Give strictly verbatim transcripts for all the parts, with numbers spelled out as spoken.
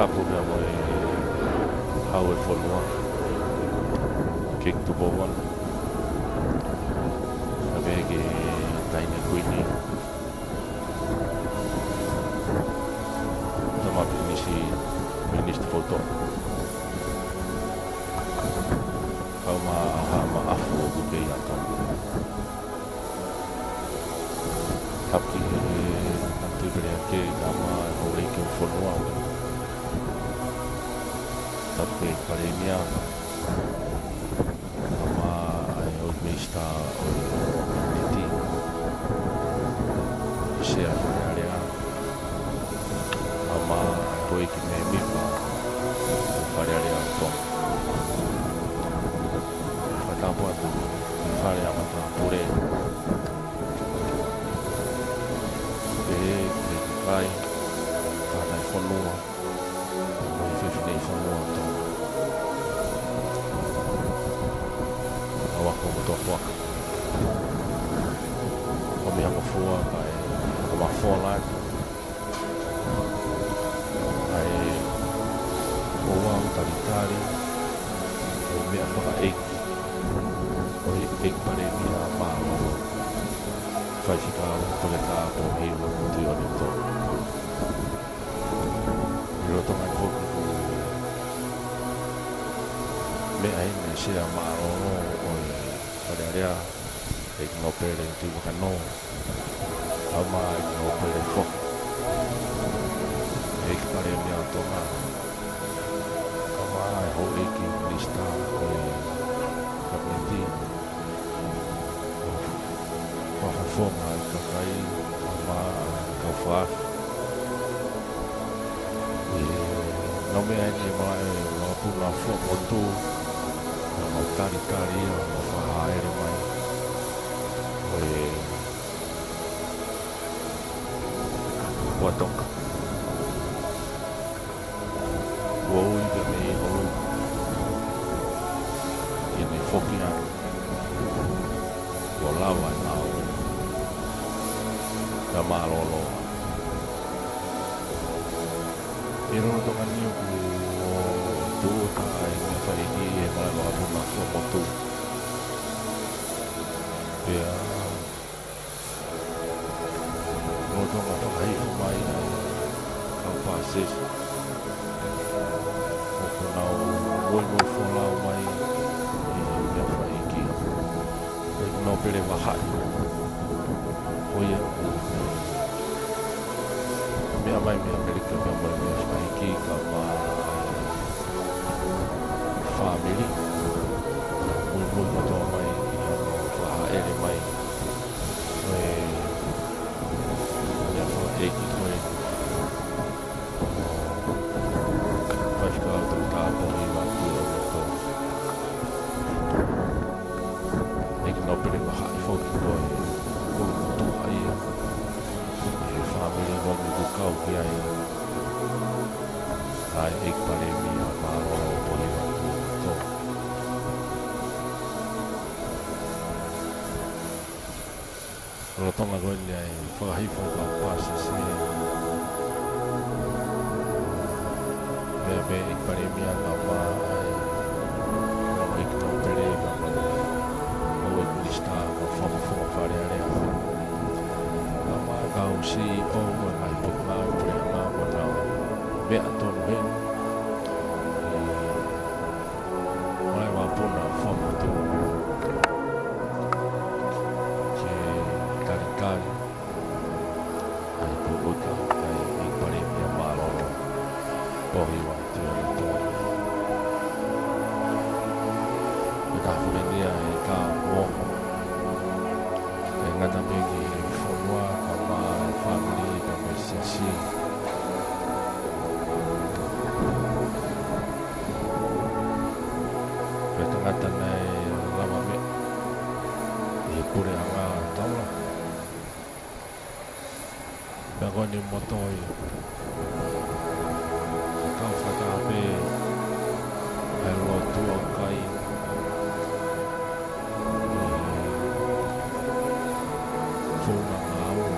Tapu pea mo e hau e fonua, King Tupou Ono. Pea pehē ki he Taʻahine Kuini, Tama Pilinisi, Pilinisi Tupoutoʻa. Kau mo e Haʻa Maʻafu ʻoku kei ʻi Tonga. Tapu ki he Tui Peleake, kae ʻumaʻā e houʻeiki ʻo e fonua. Tapu ki he Palēmia, kae ʻumaʻā e Houʻeiki Minisitā ʻo e Kapineti, e Sea Fale Alea, kae ʻumaʻā e houʻeiki mēmipa ʻo e Fale Alea ʻo Tonga. Fakatapu atu ki he Fale ʻa Matāpule, pehē ki he kakai, kāinga e fonua, mo e fefine ʻi fonua ʻo Tonga. Kau ako mo e tokoua, ʻomi hangofua kae ʻomi fola atu ʻa e ouau talitali ʻo e meʻa fakaʻeiki ʻo e ʻEiki Palēmia Mālōlō, Faifekau Toketā Pōhiva Tuʻiʻonetoa. ʻI loto ngaahi foki ʻoku meʻa heni e Sea Mālōlō ʻo e Fale Alea, ʻEiki Nōpele Tuʻivakanō, kae ʻumaʻā e ʻEiki Nōpele foki, ʻEiki Palēmia ʻo Tonga, kae ʻumaʻā e houʻeiki minisitā ʻo e Kapineti, ʻo fakafofonga e kakai, kae ʻumaʻā e kau fakafofonga. ʻI he ngaahi meʻa ʻeni ʻe malaʻe ʻe he vakapuna Fuaʻamotu, ʻo nau talitali ʻa e fakahāʻele mai ʻo e Fuatonga. Kuo ui pē mei ʻolunga ke ne foki atu, kuo lava e ngāue, kae mālōlō. ʻI loto ngaahi ʻaho kuo tūʻuta ai e meʻa fakaʻeiki ʻe he malaʻe vakapuna Fuaʻamotu. Pea lolotonga fakahifo mai ʻa e kau pāsese, ʻoku nau muimui folau mai ʻi he meʻa fakaʻeiki. ʻEiki Nōpele Vahaʻi, ko ia ʻoku meʻa mai mei ʻAmelika pea mo e meʻa fakaʻeiki, kae ʻumaʻā e fāmili, muimui kotoa mai ʻi hono fakahāʻele mai ʻo e meʻa fakaʻeiki ko ē. Faifekau Toketā Pōhiva Tuʻiʻonetoa. ʻEiki Nōpele Vahaʻi foki, ko e kulumotuʻa ia ʻi he fāmili ko eni ʻoku kau ki ai ʻa e ʻEiki Palēmia Mālōlō Pōhiva Tuʻiʻonetoa. Lolotonga ko eni ʻa e fakahifo e kau pāsese, pea pehē ki he Palēmia kae ʻumaʻā e kau ʻEiki Nōpele kae ʻumaʻā e kau ʻEiki Minisitā mo e fakafofonga Fale Alea, kae ʻumaʻā e kau C E O ʻo e ngaahi potungāue puleʻanga, ʻoku nau meʻa tonu heni ʻi he malaʻe vakapuna Fuaʻamotu ke talitali ʻa e tūʻuta ʻa e ʻEiki Palēmia Mālōlō Pōhiva Tuʻiʻonetoa. Ko e taha foki eni ia ʻe taha ʻoku ongo, ʻikai ngata pē ki he fonua, kae ʻumaʻā e fāmili pea mo e siasi. Ko e tangata naʻe lavameʻa ʻi he puleʻanga ʻo Tonga. Pea ko eni mo toe, kau fakataha pē ʻa e lotu ʻa e kakai ʻi he founga ngāue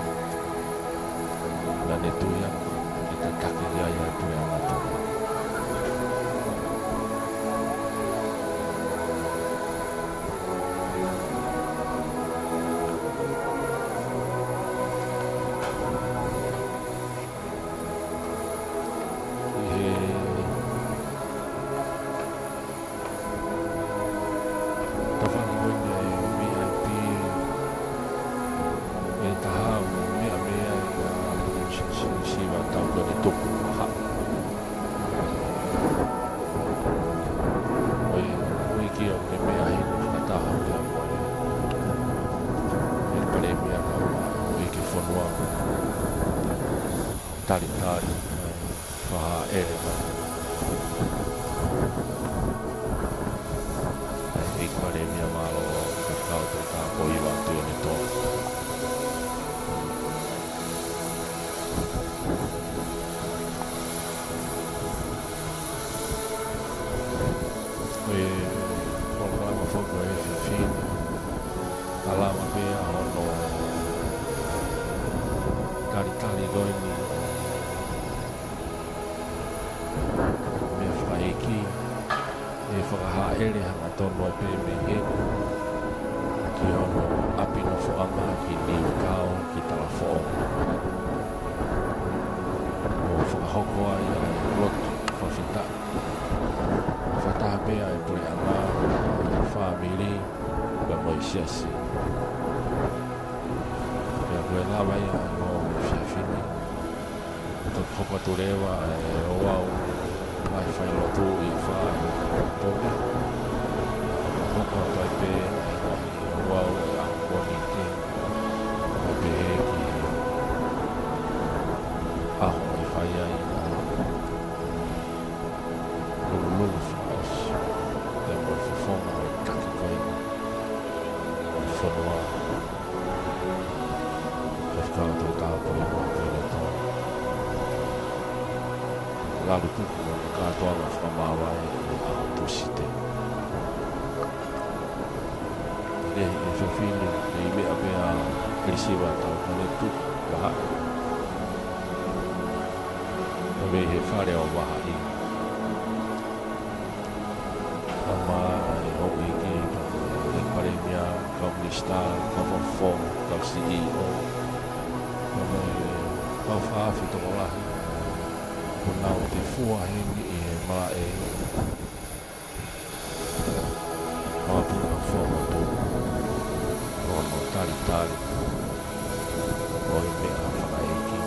naʻa ne tui ʻoku tataki ai ʻa e puleʻanga Tonga. tuku vahaʻa. Ko e, ko e houʻeiki ʻoku ne meʻa heni fakataha pea mo e ʻEiki Palēmia, kae ʻumaʻā e houʻeiki fonua, talitali, fakahāʻele mai. ʻEiki Palēmia mālōlō, Faifekau Toketā Pohiva Tuʻiʻonetoa. Ko e polokalama foki ʻo e efiafi ni, ʻa e lava pē ʻa hono talitali ko eni, meʻa fakaʻeiki, ʻe fakahāʻele hangatonu ai pē mei heni ki hono ʻapi nofoʻanga ki Niutao ki Talafoʻou. ʻO fakahoko ai ʻa e lotu fakafetaʻi fakataha pē ʻa e puleʻanga, fāmili, pea mo e siasi. Pea ko e lava ia ʻo e efiafi ni, toki hoko atu leva e ouau ngaahi failotu ʻi he fā ʻo e pō ni. Hoko atu ai pē e ngaahi ouau ʻi he ʻaho Mōnite, ʻo pehē ki he ʻaho ʻe fai ai ʻa e Lulululu fakaʻosi, pea mo e fofonga ʻo e taki ko eni ʻo e fonua, Faifekau Toketā Pohiva Tuʻiʻonetoa. Lalo tuku mo e kātoanga fakamāvae ʻi he ʻaho Tūsite. Pea ʻi he efiafi ni, ʻi he meʻa pē ʻa e lisiva tau kane tuku vahaʻa mei he fale ʻo vahaʻa. Kae ʻumaʻā e houʻeiki, ʻEiki Palēmia, kau Minisitā, kau Fakafofonga, kau C E O, pea mo e kau fakaafe tokolahi, ʻoku nau toe fua heni ʻi he malaʻe ʻo e ʻapi nofoʻanga tuʻu, ʻo hono talitali ʻo e meʻa fakaʻeiki.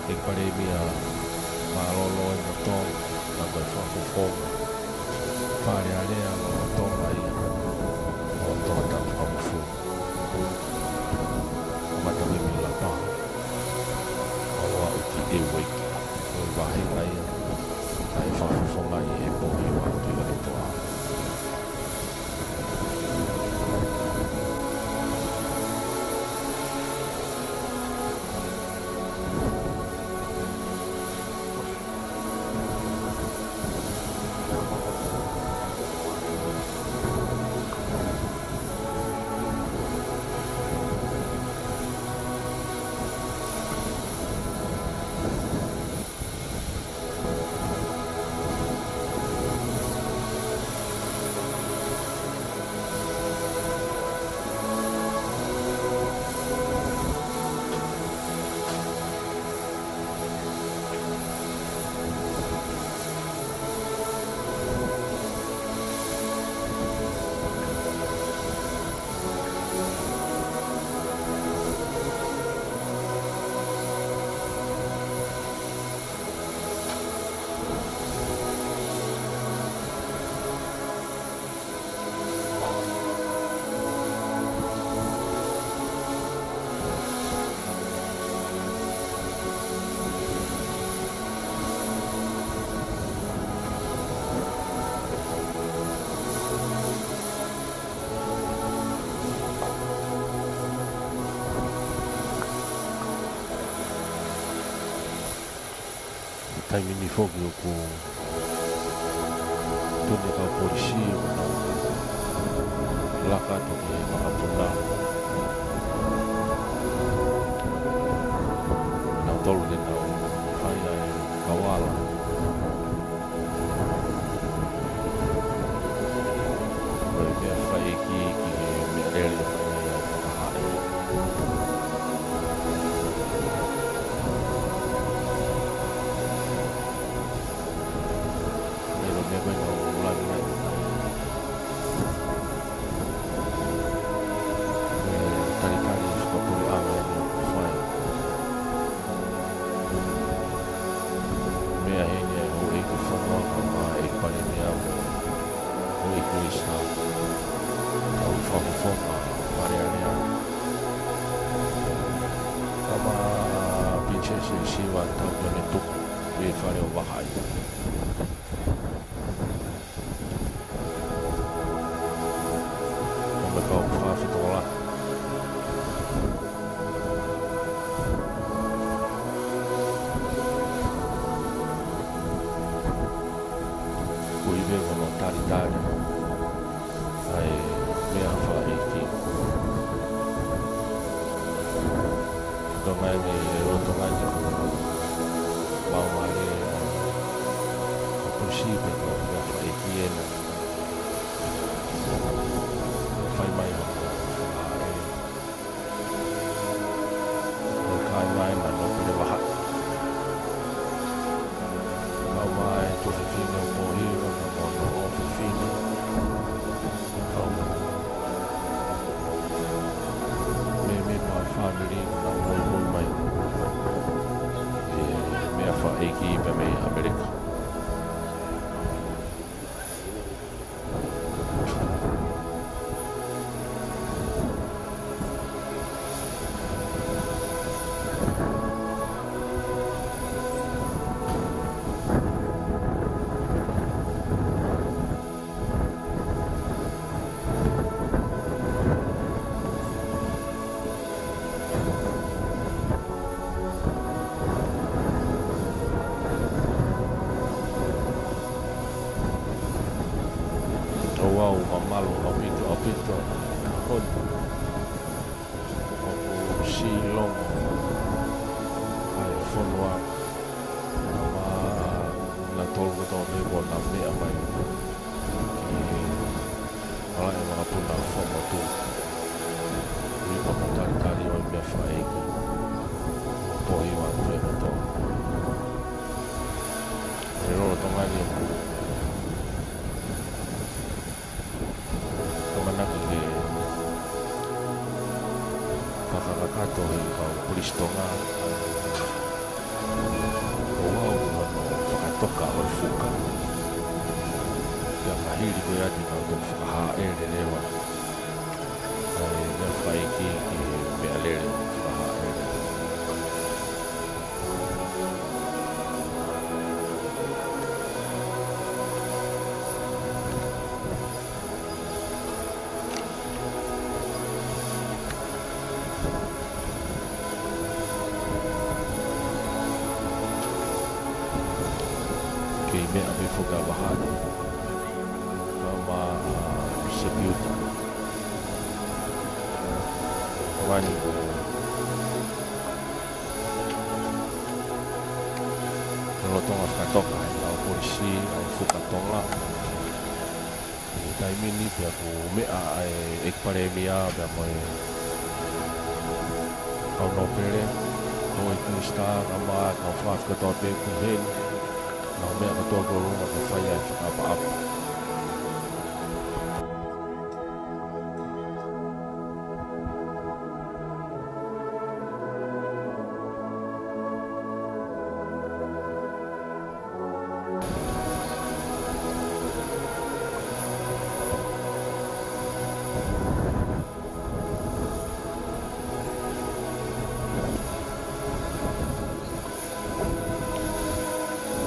ʻEiki Palēmia mālōlō ʻo Tonga, pea mo e Fakafofonga, Fale Alea lolotonga ia ʻo Tongatapu fakamoʻui. Kamata mei Lapaha ʻo aʻu ki ʻEuea, ko e vāhenga ia naʻe fakafofongaʻi ʻe Pohiva Tuʻiʻonetoa. Taimi ni foki ʻoku tuʻu e kau polisi ʻo nau laka atu ki he makapuna. Nautolu te nau fai ʻa e kau ala. Ko e meʻa fakaʻeiki ki he meʻalele fai ai ʻa e fakahāʻele. ʻA ia ko e meʻa ko ē naʻa ku lave mai, ko e talitali fakapuleʻanga ʻeni ʻoku fai Sesi Siva Tau Pene Tuku, ʻi he Fale ʻo Vahaʻi. Ko e kau fakafetuʻutaki. Ko e ʻi he ko hono talitali ʻa e meʻa fakaʻeiki. Tonga ni, e o Tonga ni, mau male, ko e pusi pe ko e meʻa fakaʻeiki ena. Fai mai ha, ha, e, ʻo e kāinga ena ʻo Nōpele Vahaʻi. Kau mai tuofefine ʻo Pōhiva, kau mai hono ʻofefine. Kau mai. Meʻa, meʻa mai fāmili, kau mai, mai, mai. E, meʻa fakaʻeiki pē mei ʻAmelika. ʻOku ou mamalu ʻaupito, ʻaupito, ʻoku ou ʻosi ʻilo ʻa e fonua, ʻa e, naʻa tolu kotoa pē kuo nau meʻa mai ki he ʻalaʻe vakapuna Fuaʻamotu. ʻI he fakatalitali ʻo e meʻa fakaʻeiki. Pōhiva atu e kotoa. ʻE lolotonga ni ʻoku ʻamanaki ke fakakakato he kau polisi Tonga ʻo aʻu ki hono fakatoka ʻo e fuka. Pea mahili ko ia te nau toki fakahāʻele leva ʻa e meʻa fakaʻeiki ki he meʻalele fakahāʻele. Kei meʻa pē foki ʻa Vahaʻi. Kau mai, ʻa, Sepiuta. Kau mai ni ko lolotonga fakatoka ʻa e kau polisi ʻa e fuka Tonga. ʻI he taimi ni pea ʻoku meʻa ʻa e ʻEiki Palēmia pea mo e kau nōpele, kau ʻEiki Minisitā, kau mai, kau fakafofonga kotoa pē ʻoku ʻi heni, nau meʻa kotoa ki ʻolunga ke fai ʻa e fakaʻapaʻapa.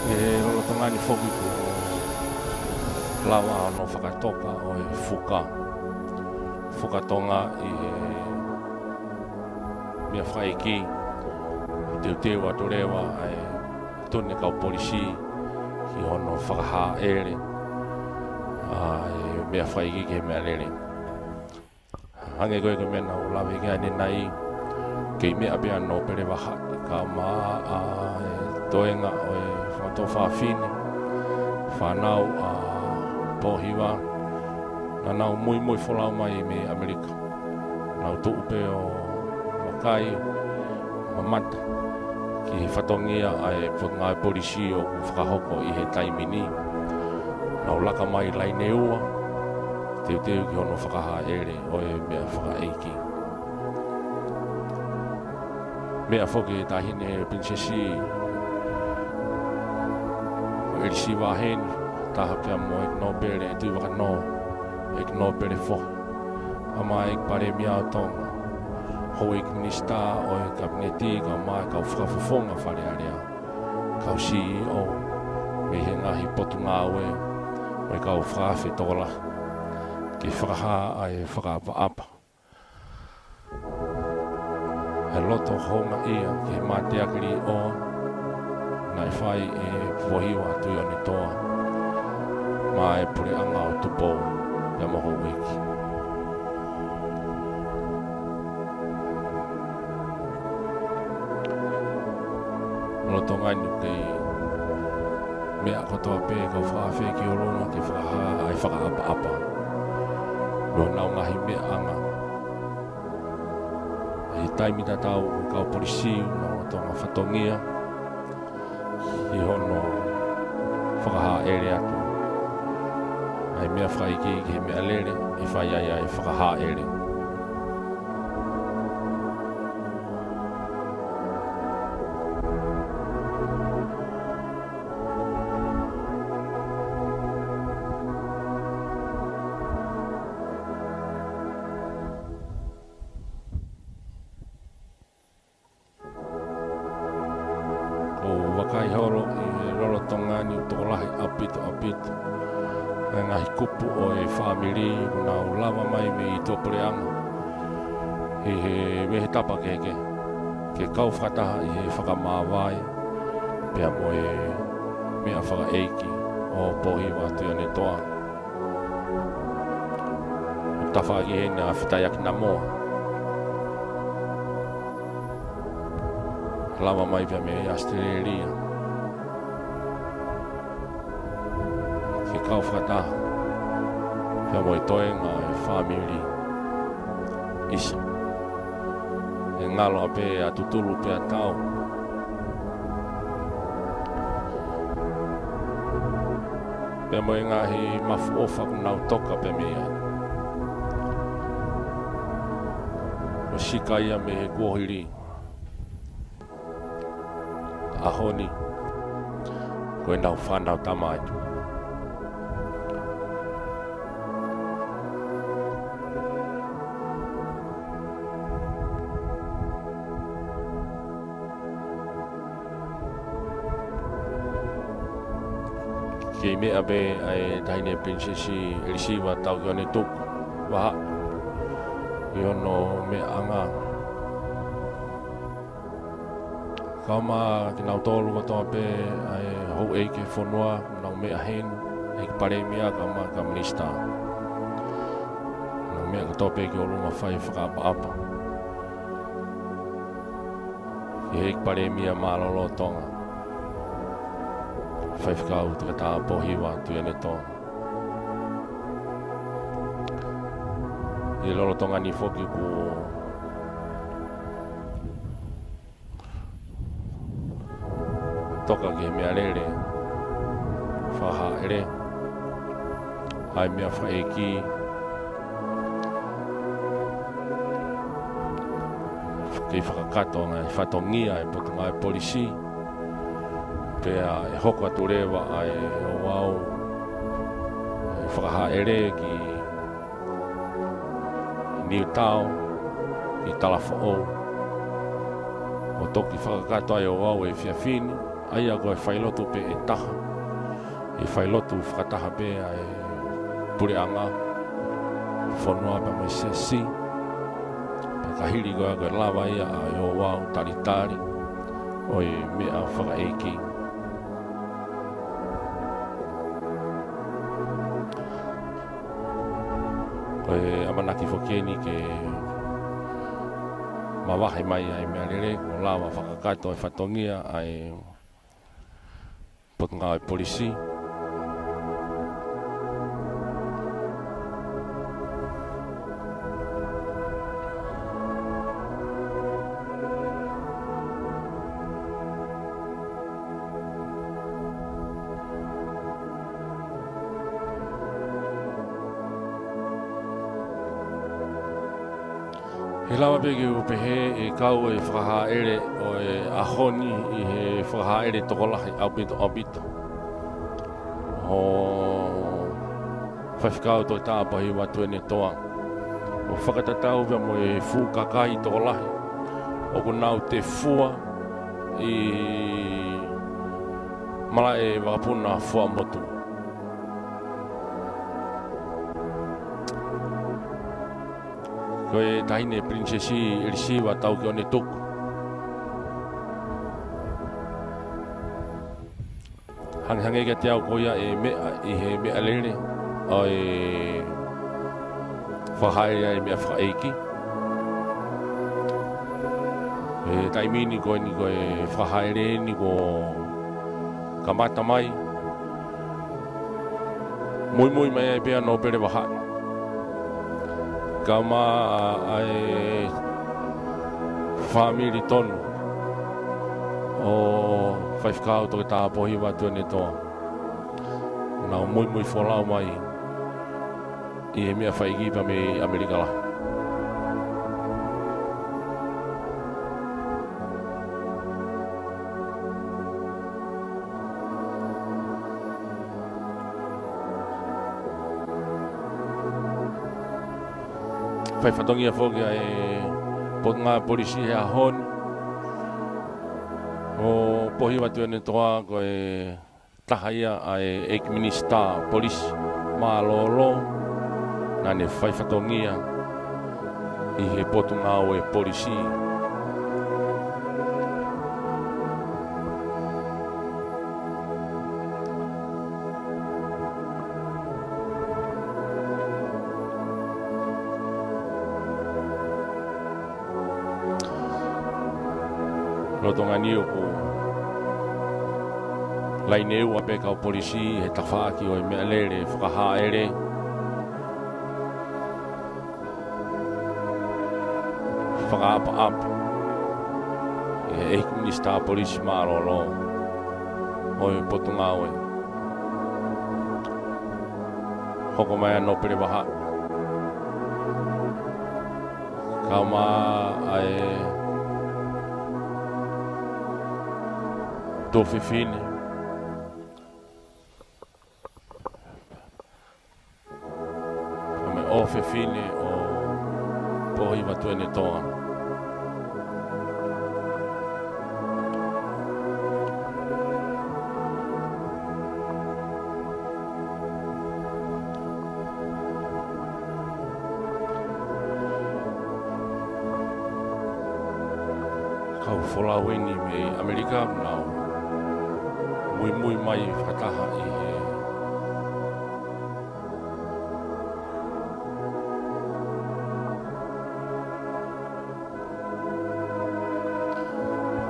ʻE lolotonga ni foki kuo lava hono fakatoka ʻo e fuka, fuka Tonga ʻi he meʻa fakaʻeiki, teuteu atu leva ʻa e tone kau polisi ki hono fakahāʻele ʻa e meʻa fakaʻeiki ki he meʻalele. Hangē ko e, ko e meʻa naʻa ku lave ki ai ʻanenai, kei meʻa pē ʻa Nōpele Vahaʻi, kau mai ʻa e toenga ʻo e fanga tuofāfine, fānau ʻa Pōhiva, naʻa nau muimui folau mai mei ʻAmelika. Nau tuʻu pē ʻo vakai, mamata ki he fatongia ʻa e potungāue polisi ʻoku fakahoko ʻi he taimi ni. Nau laka mai laine ua, teuteu ki hono fakahāʻele ʻo e meʻa fakaʻeiki. Meʻa foki e Taʻahine Pilinisesi ʻo ʻElisiva heni, taha pea mo e ʻEiki Nōpele Tuʻivakanō, ʻEiki Nōpele foki, kau mai ʻEiki Palēmia ʻo Tonga, Houʻeiki Minisitā ʻo e Kapineti, kae ʻumaʻā e kau fakafofonga Fale Alea, kau C E O mei he ngaahi potungāue mo e kau fakaafe tokolahi, ke fakahā ʻa e fakaʻapaʻapa ʻa e loto houngaʻia ki he mateaki līʻoa naʻe fai ʻe Pohiva Tuʻiʻonetoa maʻa e Puleʻanga ʻo Tupou pea mo Houʻeiki. Lolotonga ni ʻoku kei meʻa kotoa pē e kau fakaafe ki ʻolunga ke fakahā ʻa e fakaʻapaʻapa. Mo ʻenau ngaahi meʻaʻanga. ʻI he taimi tatau, kau polisi ʻoku nau lolotonga fatongia ʻi hono fakahāʻele atu ʻa e meʻa fakaʻeiki ki he meʻalele ʻe fai ai ʻa e fakahāʻele. ʻOku vakai holo ʻi he lolotonga ni ʻoku tokolahi ʻaupito ʻaupito ʻa e ngaahi kupu ʻo e fāmili ʻoku nau lava mai mei tuʻapuleʻanga ʻi he veʻe tapa kehekehe, ke kau fakataha ʻi he fakamāvae pea mo e meʻa fakaʻeiki ʻo Pohiva Tuʻiʻonetoa. ʻOku tafaʻaki heni ʻa Fitaiaki Namoa, lava mai pea mei ʻAositelēlia, ke kau fakataha pea mo e toenga ʻo e fāmili ʻIsa. ʻE ngalo ʻapē ʻa Tutulu pea Tau, pea mo e ngaahi mafu ʻofa ʻoku nau toka pē mei ai. ʻO sika ia mei he kuohili, ʻaho ni ko ʻenau fānau tama atu. Kei meʻa pē ʻa e Taʻahine Pilinisesi ʻElisiva Taukione Tukuvahaʻa ʻi hono meʻaʻanga. Kae ʻumaʻā kinautolu kotoa pē ʻa e houʻeiki ʻo e fonua, nau meʻa heni, ʻEiki Palēmia kae ʻumaʻā e kau minisitā. Nau meʻa kotoa pē ki ʻolunga fai fakaʻapaʻapa ki he ʻEiki Palēmia Mālōlō ʻo Tonga, Faifekau Toketā Pohiva Tuʻiʻonetoa. ʻI he lolotonga ni foki kuo toka ki he meʻalele fakahāʻele ʻa e meʻa fakaʻeiki, kei fakakakato ʻa e ngaahi fatongia ʻa e Potungāue Polisi, pea ʻe hoko atu leva ʻa e ouau ʻa e fakahāʻele ki Niutao, ki Talafoʻou, ʻo toki fakakakato ai ʻo aʻu he efiafi ni, ʻa ia ko e failotu pē ʻe taha, ʻe failotu fakataha pē ʻa e puleʻanga, fonua pea mo e siasi, pea ka hili ko ia ko e lava ia ʻa e ouau talitali ʻo e meʻa fakaʻeiki. Ko e ʻamanaki foki eni ke mavahe mai ʻa e meʻalele, kuo lava fakakakato e fatongia ʻa e Potungāue Polisi. ʻE lava pē ke u pehē ʻe kau e fakahāʻele ʻo e ʻaho ni ʻi he fakahāʻele tokolahi ʻaupito ʻaupito ʻo Faifekau Toketā Pohiva Tuʻiʻonetoa. ʻo fakatatau pea mo e fuʻu kakai tokolahi ʻoku nau tefua ʻi malaʻe vakapuna Fuaʻamotu. Ko e Taʻahine Pilinisesi ʻElisiva Taukeʻonetuku. Hangehangē kiate au ko ia e meʻa ʻi he meʻalele ʻo e fakahāʻele ʻa e meʻa fakaʻeiki. He taimi ni ko eni ko e fakahāʻele ni kuo kamata mai. Muimui mai ai pea Nōpele Vahaʻi, kae ʻumaʻā e fāmili tonu ʻo Faifekau Toketā Pōhiva Tuʻiʻonetoa. Nau muimui folau mai ʻi he meʻa fakaʻeiki pea mei ʻAmelika Lahi. Fai fatongia foki ʻa e Potungāue Polisi he ʻaho ni, ʻo Pōhiva Tuʻiʻonetoa ko e taha ia ʻa e ʻEiki Minisitā Polisi mālōlō naʻa ne fai fatongia ʻi he Potungāue Polisi. Lolotonga ni ʻoku laine ua pē kau polisi he tafaʻaki ʻo e meʻalele fakahāʻele, fakaʻapaʻapa ʻe he ʻEiki Minisitā Polisi mālōlō ʻo e Potungāue. Hoko mai ʻa Nōpele Vahaʻi, kae ʻumaʻā e tuofefine, mo e ʻofefine ʻo Pōhiva Tuʻiʻonetoa. Kau folau eni mei ʻAmelika, nau muimui mai fakataha ʻi he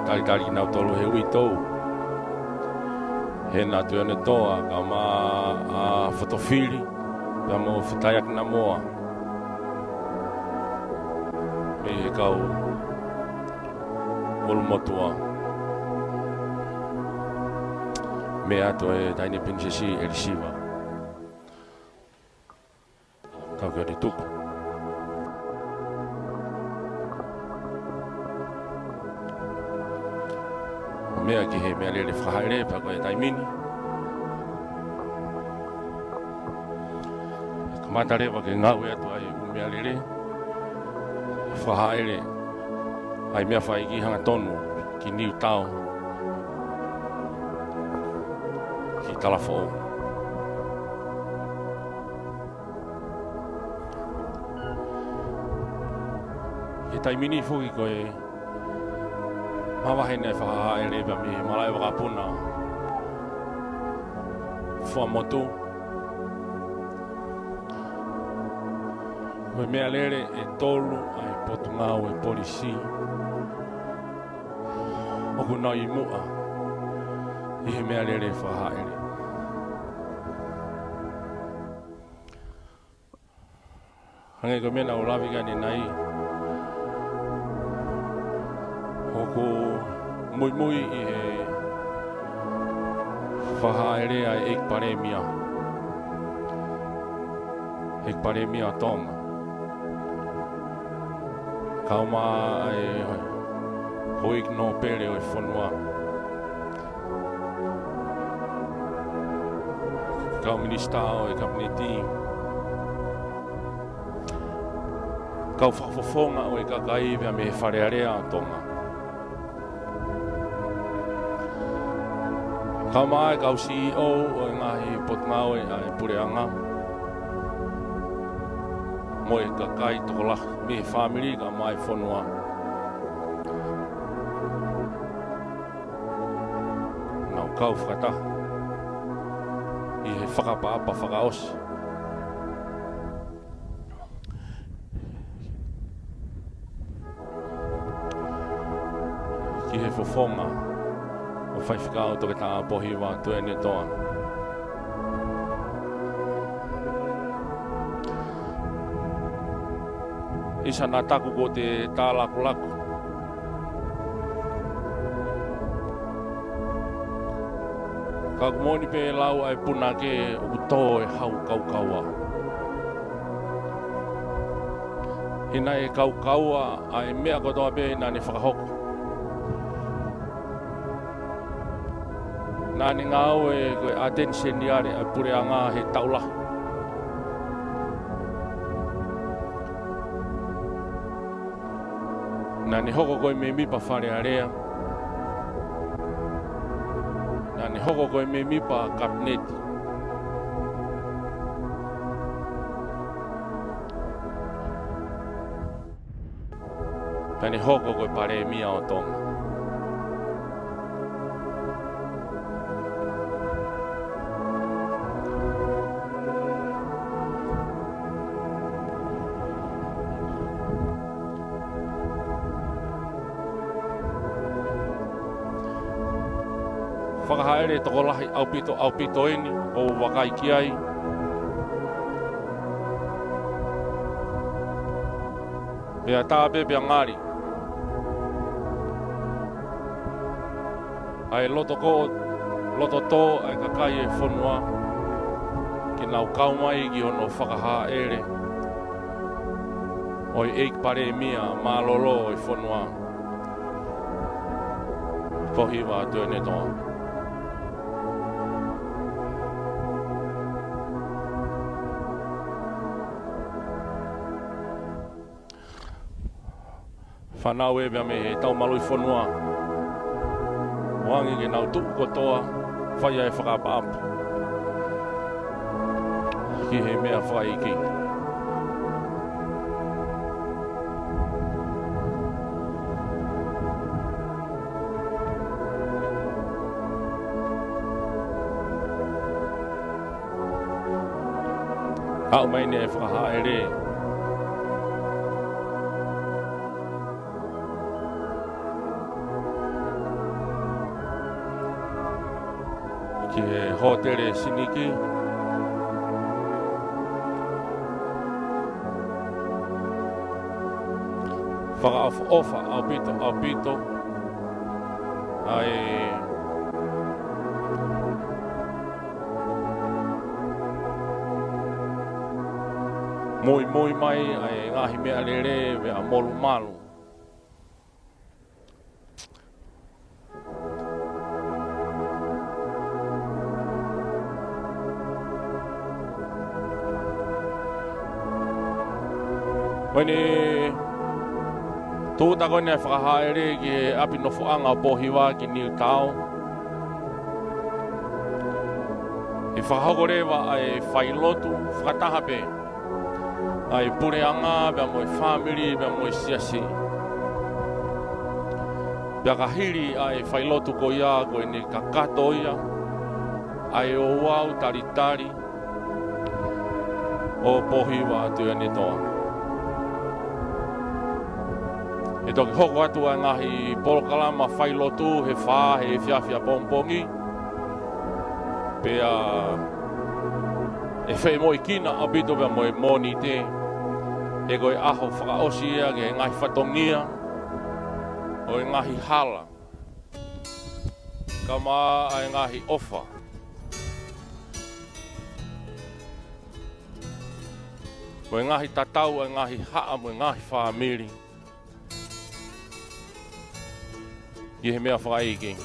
talitali kinautolu he uitou, Hena Tuʻiʻonetoa, kae ʻumaʻā ʻa Fotofili pea mo Fetaiaki Namoa, mei he kau ʻulumotuʻa. Meʻa atu e Taʻahine Pilinisesi ʻElisiva Taukeʻonetuku. ʻO meʻa ki he meʻalele fakahāʻele pea ko e taimi ni. Kamata leva ke ngāue atu ai ʻū meʻalele fakahāʻele ʻa e meʻa fakaʻeiki hangatonu ki Niutao, ki Talafoʻou. He taimi ni foki ko e mavahe naʻe fakahāʻele pea mei he malaʻe vakapuna Fuaʻamotu, ko e meʻalele ʻe tolu ʻa e Potungāue Polisi ʻoku nau ʻi muʻa ʻi he meʻalele fakahāʻele. Hangē ko e meʻa naʻa ku lave ki ai ʻanenai, ʻoku muimui ʻi he fakahāʻele ʻa e ʻEiki Palēmia, ʻEiki Palēmia ʻo Tonga, kae ʻumaʻā e houʻeiki nōpele ʻo e fonua, kau minisitā ʻo e Kapineti, Kau fakafofonga ʻo e kakai pea mei he Fale Alea ʻo Tonga. Kau mai kau C E O ʻo e ngaahi potungāue ʻa e puleʻanga. Mo e kakai tokolahi mei he fāmili kae ʻumaʻā e fonua. Nau kau fakataha ʻi he fakaʻapaʻapa fakaʻosi ki he fofonga ʻo Faifekau Toketā Pōhiva Tuʻiʻonetoa. ʻIsa naʻa taku kuo te tālakulaku. Ka ʻoku moʻoni pē lau ʻa e punake ʻoku tō e hau kaukaua. He naʻe kaukaua ʻa e meʻa kotoa pē naʻa ne fakahoko. Naʻa ne ngāue ko e ʻateniseniale ʻa e puleʻanga he taʻu lahi. Naʻa ne hoko ko e mēmipa Fale Alea. Naʻa ne hoko ko e mēmipa Kapineti. Pea ne hoko ko e Palēmia ʻo Tonga. Fakahāʻele tokolahi ʻaupito, ʻaupito eni ʻoku ou vakai ki ai. Pea tā pē pea ngali ʻa e loto ko, loto tō ʻa e kakai e fonua ke nau kau mai ki hono fakahāʻele ʻo e ʻEiki Palēmia mālōlō ʻo e fonua, Pōhiva Tuʻiʻonetoa. Fānau ē pea mei he tau maluʻi fonua, ʻoange ke nau tuʻu kotoa, fai ʻa e fakaʻapaʻapa ki he meʻa fakaʻeiki. Aʻu mai eni e fakahāʻele ki he hōtele Siniki. Fakaʻofoʻofa ʻaupito, ʻaupito ʻa e muimui mai ʻa e ngaahi meʻalele pea molumalu. Ko eni, tūʻuta ko eni ʻa e fakahāʻele ki he ʻapi nofoʻanga ʻo Pōhiva ki Niutao. ʻE fakahoko leva ʻa e failotu fakataha pē ʻa e puleʻanga pea mo e fāmili pea mo e siasi. Pea ka hili ʻa e failotu ko ia, ko eni kakato ia ʻa e ouau talitali ʻo Pōhiva Tuʻiʻonetoa. ʻE toki hoko atu ʻa e ngaahi polokalama failotu he fā he efiafi ʻapongipongi. Pea ʻe femoʻuekina ʻaupito pea mo e Mōnite, he ko e ʻaho fakaʻosi ia ki he ngaahi fatongia ʻo e ngaahi hala, kae ʻumaʻā ʻa e ngaahi ʻofa, mo e ngaahi tatau ʻa e ngaahi haʻa mo e ngaahi fāmili ki he meʻa fakaʻeiki.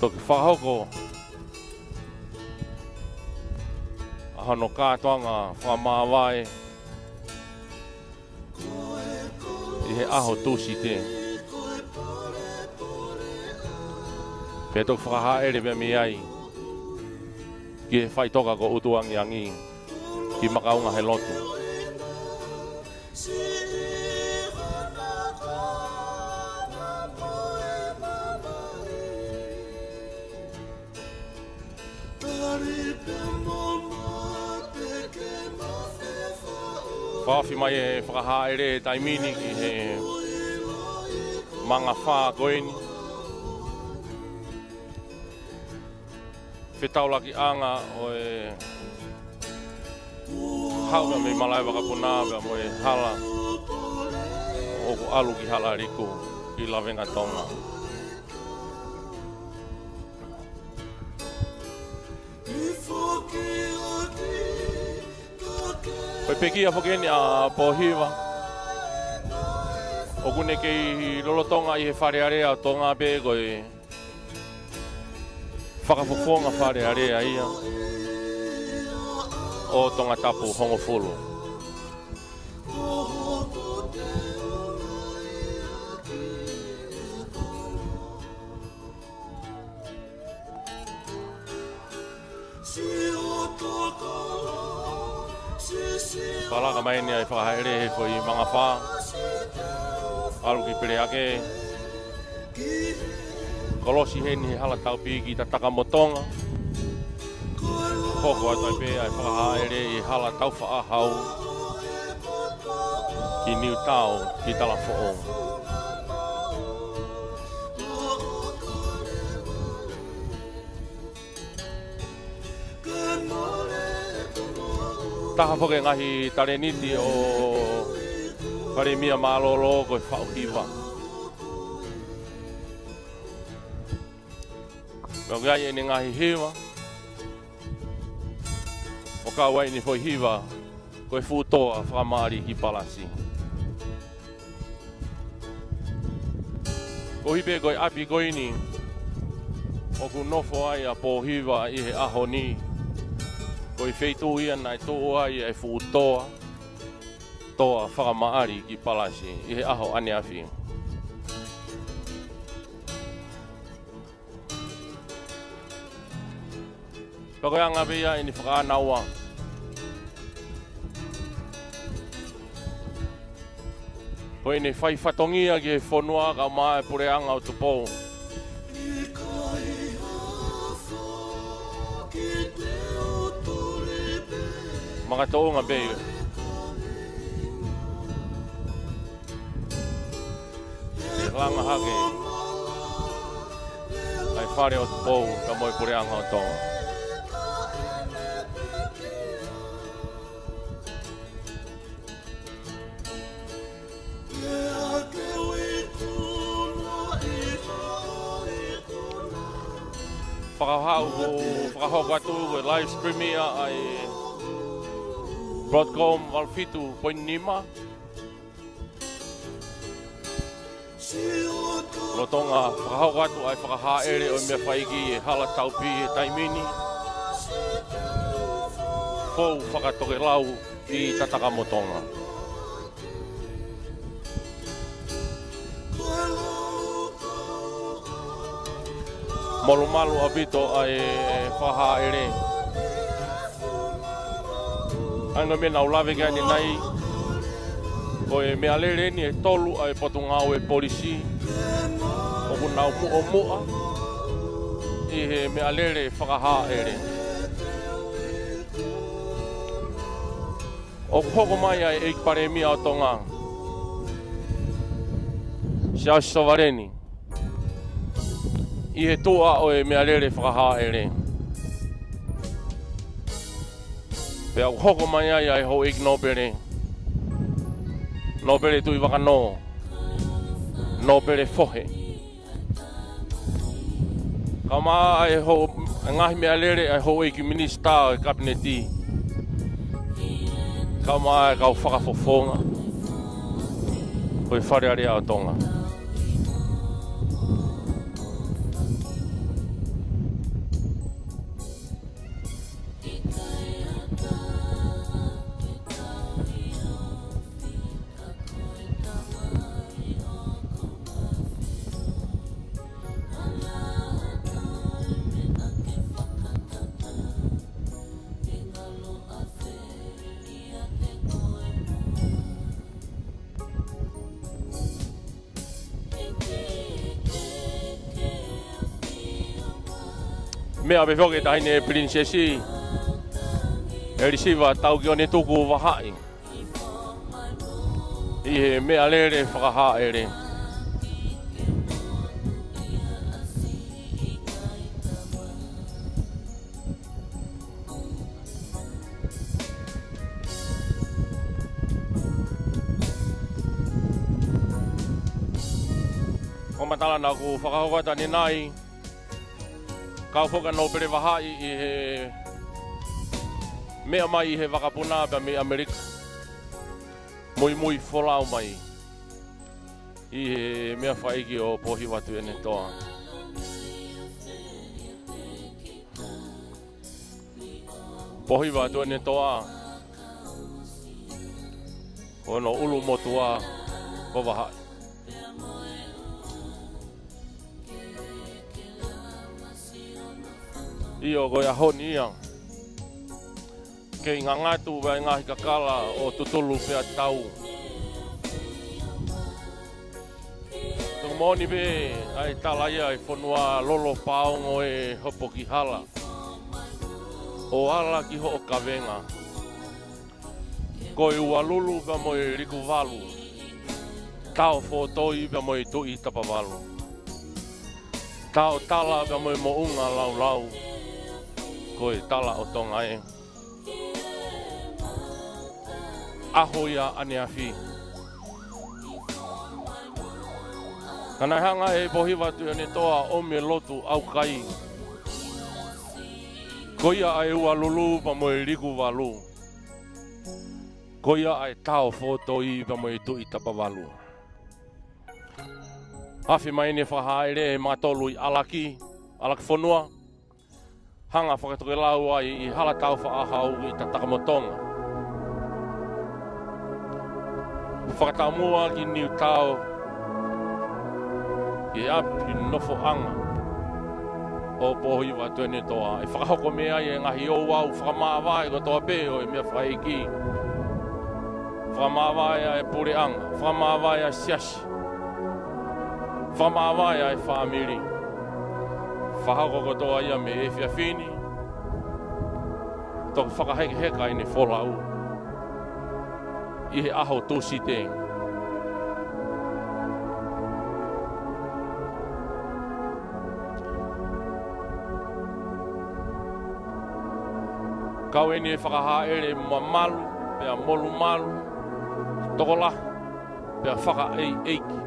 Toki fakahoko Hono kātoanga fakamāvae ʻi he ʻaho Tūsite. Pea toki fakahaʻele pē mei ai ki he faʻitoka ko ʻUtuangiangi ki Makaunga he lotu. Fakahaʻele mai e fakahaʻele taimi ni ki he mangafā ko eni. Fetaulakiʻanga ʻo e haʻu mei malaʻe vakapuna pea mo e hala ʻoku ʻalu ki Halaliku ki Lavengatonga. Ko e pekia foki eni ʻa Pōhiva. ʻOku ne kei lolotonga ʻi he Fale Alea ʻo Tonga pē ko e fakafofonga Fale Alea ia ʻo Tongatapu hongofulu. Fakalaka mai eni ʻa e fakahaʻele he foʻi mangafā. ʻAlu ki Peleake. Kolosi heni he Hala Taupi ki Tatakamotonga. Hoko atu ai pē ʻa e fakahaʻele ʻi Hala Taufaʻāhau ki Niutao ki Talafoʻou. Taha foki e ngaahi talēniti ʻo Palēmia mālōlō ko e faʻu hiva. Pea ʻoku ʻi ai ʻene ngaahi hiva, ʻo kau ai ʻene foʻi hiva ko e Fuʻu Toa Fakamaʻali ki Palasi. Koeʻuhi pē ko e ʻapi ko eni ʻoku nofo ai ʻa Pōhiva ʻi he ʻaho ni, ko e feituʻu ia naʻe tuʻu ai e fuʻu toa, Toa Fakamaʻali ki Palasi ʻi he ʻaho ʻaneafi. Pea ko e anga pē ia ʻene fakaʻānaua ko ʻene fai fatongia ki he fonua kae ʻumaʻā e Puleʻanga ʻo Tupou. Makatuʻunga pē ʻi he langa hake ʻa e Fale ʻo Tupou kae ʻumaʻā e Puleʻanga ʻo Tonga. Fakahaʻu, fakahoko atu e live stream ia ʻa e Broadcom valu fitu poini nima. Lolotonga fakahoko atu ʻa e fakahaʻele ʻo e meʻafaiki ʻi he Hala Taupi he taimi ni. Fou fakatokelau ʻi Tatakamotonga. Molumalu ʻaupito ʻa e fakahaʻele. ʻA e ngaahi meʻa naʻa ku lave ki ai ʻanenai, ko e meʻalele eni ʻe tolu ʻa e Potungāue Polisi ʻoku nau muʻomuʻa ʻi he meʻalele fakahaʻele. ʻOku hoko mai ʻa e ʻEiki Palēmia ʻo Tonga, Siaosi Sovaleni, ʻi he tuʻa ʻo e meʻalele fakahaʻele. Pea ʻoku hoko mai ai ʻa e Houʻeiki Nōpele, Nōpele Tuʻivakanō, Nōpele Fohe. Kae ʻumaʻā e hou-, e ngaahi meʻalele ʻa e Houʻeiki Minisitā ʻo e Kapineti. Kae ʻumaʻā e kau fakafofonga ʻo e Fale Alea ʻo Tonga. Meʻa pē foki e Taʻahine Pilinisesi ʻe lisiva tau ki ʻone tuku vahaʻi ʻi he meʻalele fakahāʻele. Ko e matala naʻa ku fakahoko atu ʻanenai, kau foki ʻa Nōpele Vahaʻi ʻi he meʻa mai ʻi he vakapuna pea mei ʻAmelika. Muimui folau mai ʻi he meʻafakaʻeiki ʻo Pōhiva Tuʻiʻonetoa. Pōhiva Tuʻiʻonetoa, ko hono ʻulumotuʻa ko Vahaʻi. ʻIo, ko e ʻaho ni ia, kei ngangatu ʻa e ngaahi kakala ʻo tutulu pea tau. Tau moʻoni pē ʻa e tala ia ʻa e fonua: lolo paongo ē, hopo ki hala, ʻo ala ki hoʻo kavenga. Ko e Ualulu pea mo e Likuvalu, tao fōtoi pea mo e Tuʻi Tapavalu, tao tala pea mo e Moʻunga Laulau, ko e tala ʻo Tonga ē. ʻAho ia ʻaneafi, ka naʻe hanga ʻe Pōhiva Tuʻiʻonetoa ʻo ʻomi e lotu ʻaukai. Ko ia ʻa e Ualulu pea mo e Likuvalu, ko ia ʻa e tao fōtoi pea mo e Tuʻi Tapavalu. Afe mai ʻene fakahāʻele ʻe he makatolu ʻi ʻAlaki, ʻAlakifonua, hanga fakatokelau ai ʻi Halatau Faʻahau ʻi Tatakamotonga. Fakataumuʻa ki Niutao, ki he ʻapi nofoʻanga ʻo Pōhiva Tuʻiʻonetoa, ʻe fakahoko mei ai e ngaahi ouau fakamāvae kotoa pē ʻo e meʻafakaʻeiki, fakamāvae ʻa e puleʻanga, fakamāvae ʻa e siasi, fakamāvae ʻa e fāmili. Fakahoko kotoa ia mei he efiafi ni, toki fakahekeheka ʻene folau ʻi he ʻaho Tūsite. Kau eni e fakahāʻele mamalu pea molumalu, tokolahi pea fakaʻeiʻeiki.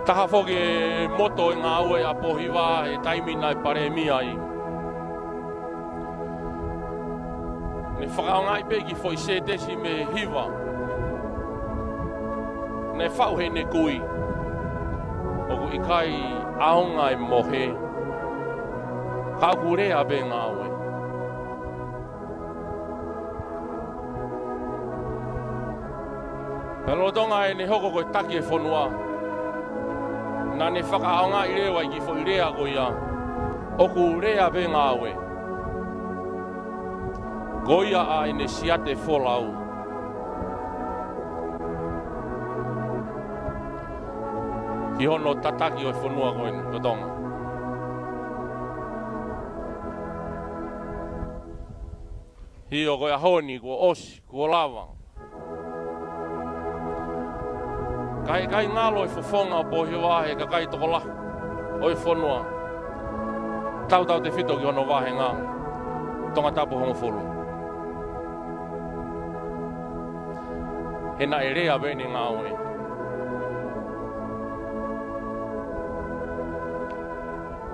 Taha foki e moto e ngāue ʻa Pōhiva he taimi naʻe palēmia ai. Ne fakaʻaongaʻi pē kiʻi foʻi sētesi mei he hiva naʻe faʻu heʻene kui: ʻOku ʻikai ʻaonga e mohe, ka ʻoku lea pē ngāue. Pea lolotonga ʻene hoko ko e taki e fonua, naʻa ne fakaʻaongaʻi leva e kiʻi foʻi lea ko ia: ʻOku lea pē ngāue. Ko ia ʻa ʻene siate folau ki hono tataki ʻo e fonua ko eni ko Tonga. ʻIo, ko e ʻaho ni kuo ʻosi, kuo lava. Ka ʻe ʻikai ngalo e fofonga ʻo Pōhiva ʻe he kakai tokolahi ʻo e fonua, tautautefito ki hono vāhenga Tongatapu hongofulu, he naʻe lea pē ʻene ngāue.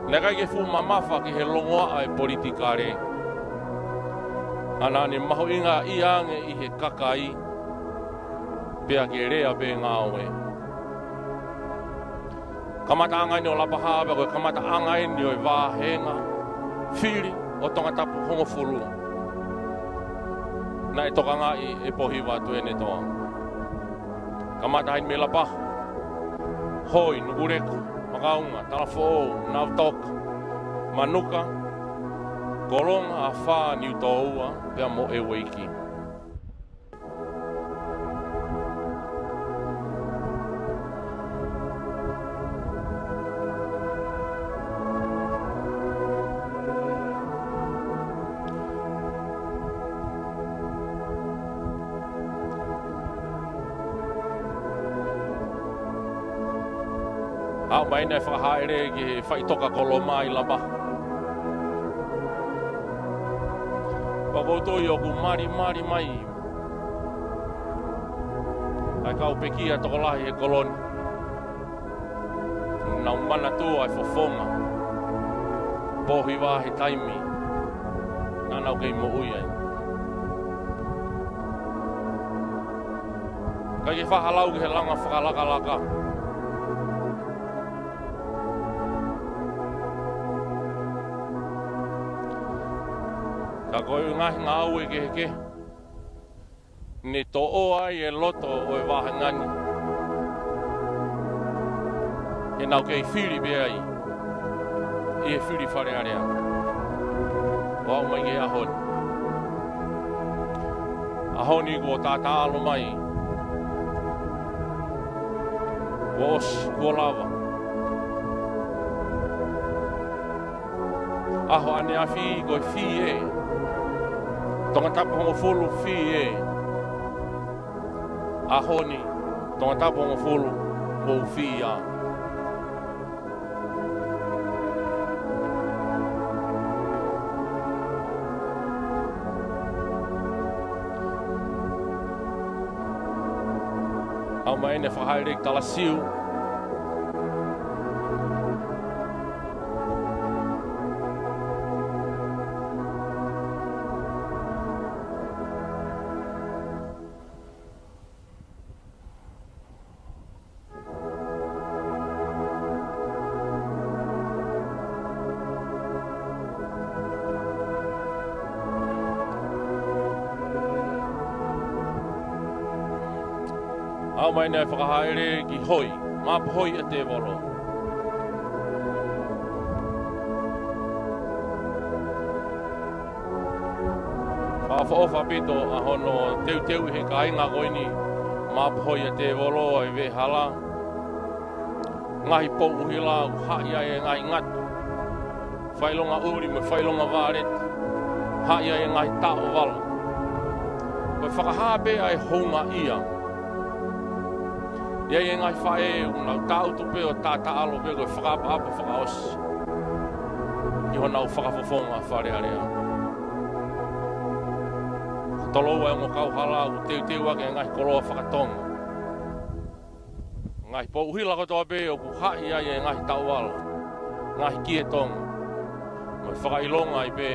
Naʻe ʻikai ke fuʻu mamafa ki he longoaʻa e politikale, ka naʻa ne mahuʻingaʻia ange ʻi he kakai, pea ke lea pē ngāue. Kamataʻanga eni ʻo Lapaha, pea ko e kamataʻanga eni ʻo e vāhenga fili ʻo Tongatapu hongofulu naʻe tokangaʻi ʻe Pōhiva Tuʻiʻonetoa. Kamata heni mei Lapaha, Hoi, Nukuleka, Makaunga, Talafoʻou, Nautoka, Manuka, Kolonga, Afā, Niutōua, pea mo ʻEueiki. Aʻu mai ʻeni ʻa e fakahaʻele ki he faʻitoka Kolomā ʻi Lamaha. Pea ʻoku ou tui ʻoku malimali mai ʻa e kau pekia tokolahi he kolo ni. Nau manatua e fofonga Pōhiva he taimi naʻa nau kei moʻui ai. Kae ke fakalau ki he langa fakalakalaka. Ka ko e ngaahi ngāue kehekehe ne toʻo ai e loto ʻo e vahenga ni, he naʻa nau kei fili pē ai ʻi he fili Fale Alea. ʻO aʻu mai ki he ʻaho ni. ʻAho ni kuo taʻataʻalo mai. Kuo ʻosi, kuo lava. ʻAho ʻaneafi ko e fī ē. Tongatapu hongofulu fī ē. ʻAho ni, Tongatapu hongofulu, mou fī ā. Aʻu mai ʻeni ʻa e fakahaʻele ki Talasiu. Aʻu mai ʻeni ʻa e fakahaʻele ki Hoi, Mapuhoi ʻa Tēvolo. Fakaʻofoʻofa ʻaupito ʻa hono teuteuʻi he kāinga ko eni, Mapuhoi ʻa Tēvolo, ʻa e veʻehala. Ngaahi pou ʻuhila ʻoku haʻi ai e ngaahi ngatu, fakaʻilonga ʻuli mo e fakaʻilonga vāleti, haʻi ai e ngaahi taʻovala. Ko e fakahā pē ʻa e houngaʻia. ʻI ai e ngaahi faʻē ʻoku nau tangutu pē ʻo taʻataʻalo pē ko e fakaʻapaʻapa fakaʻosi ki honau fakafofonga Fale Alea. Tolou ʻa e ongo kauhala ʻoku teuteu ʻaki e ngaahi koloa fakatonga. Ngaahi pou ʻuhila kotoa pē ʻoku haʻi ai e ngaahi taʻovala, ngaahi kie Tonga. Mo e fakaʻilonga ai pē,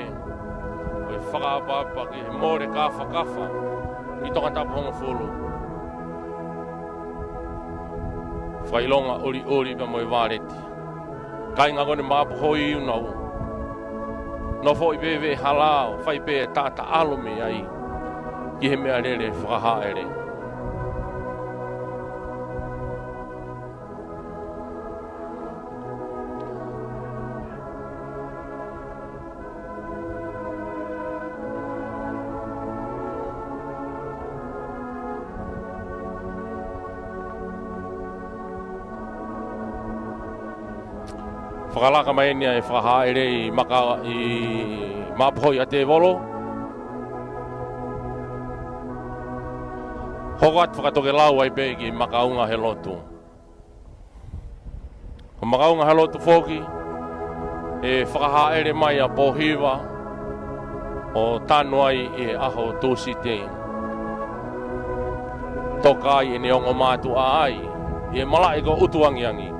mo e fakaʻapaʻapa ki he mole kāfakafa ʻi Tongatapu hongofulu. Fakaʻilonga ʻuliʻuli pea mo e vāleti. Kāinga ko eni Mapuhoi ʻoku nau nofoʻi pē veʻehala ʻo fai pē taʻataʻalo mei ai ki he meʻalele fakahaʻele. Fakalaka mai ʻeni ʻa e fakahaʻele ʻi Maka-, ʻi Mapuhoi ʻa Tēvolo. Hoko atu fakatokelau ai pē ki Makaunga he lotu. Ko Makaunga he lotu foki, ʻe fakahaʻele mai ʻa Pōhiva ʻo tanu ai ʻi he ʻaho Tūsite. Toka ai ʻene ongo mātuʻa ai, ʻi he malaʻe ko ʻUtuangiangi.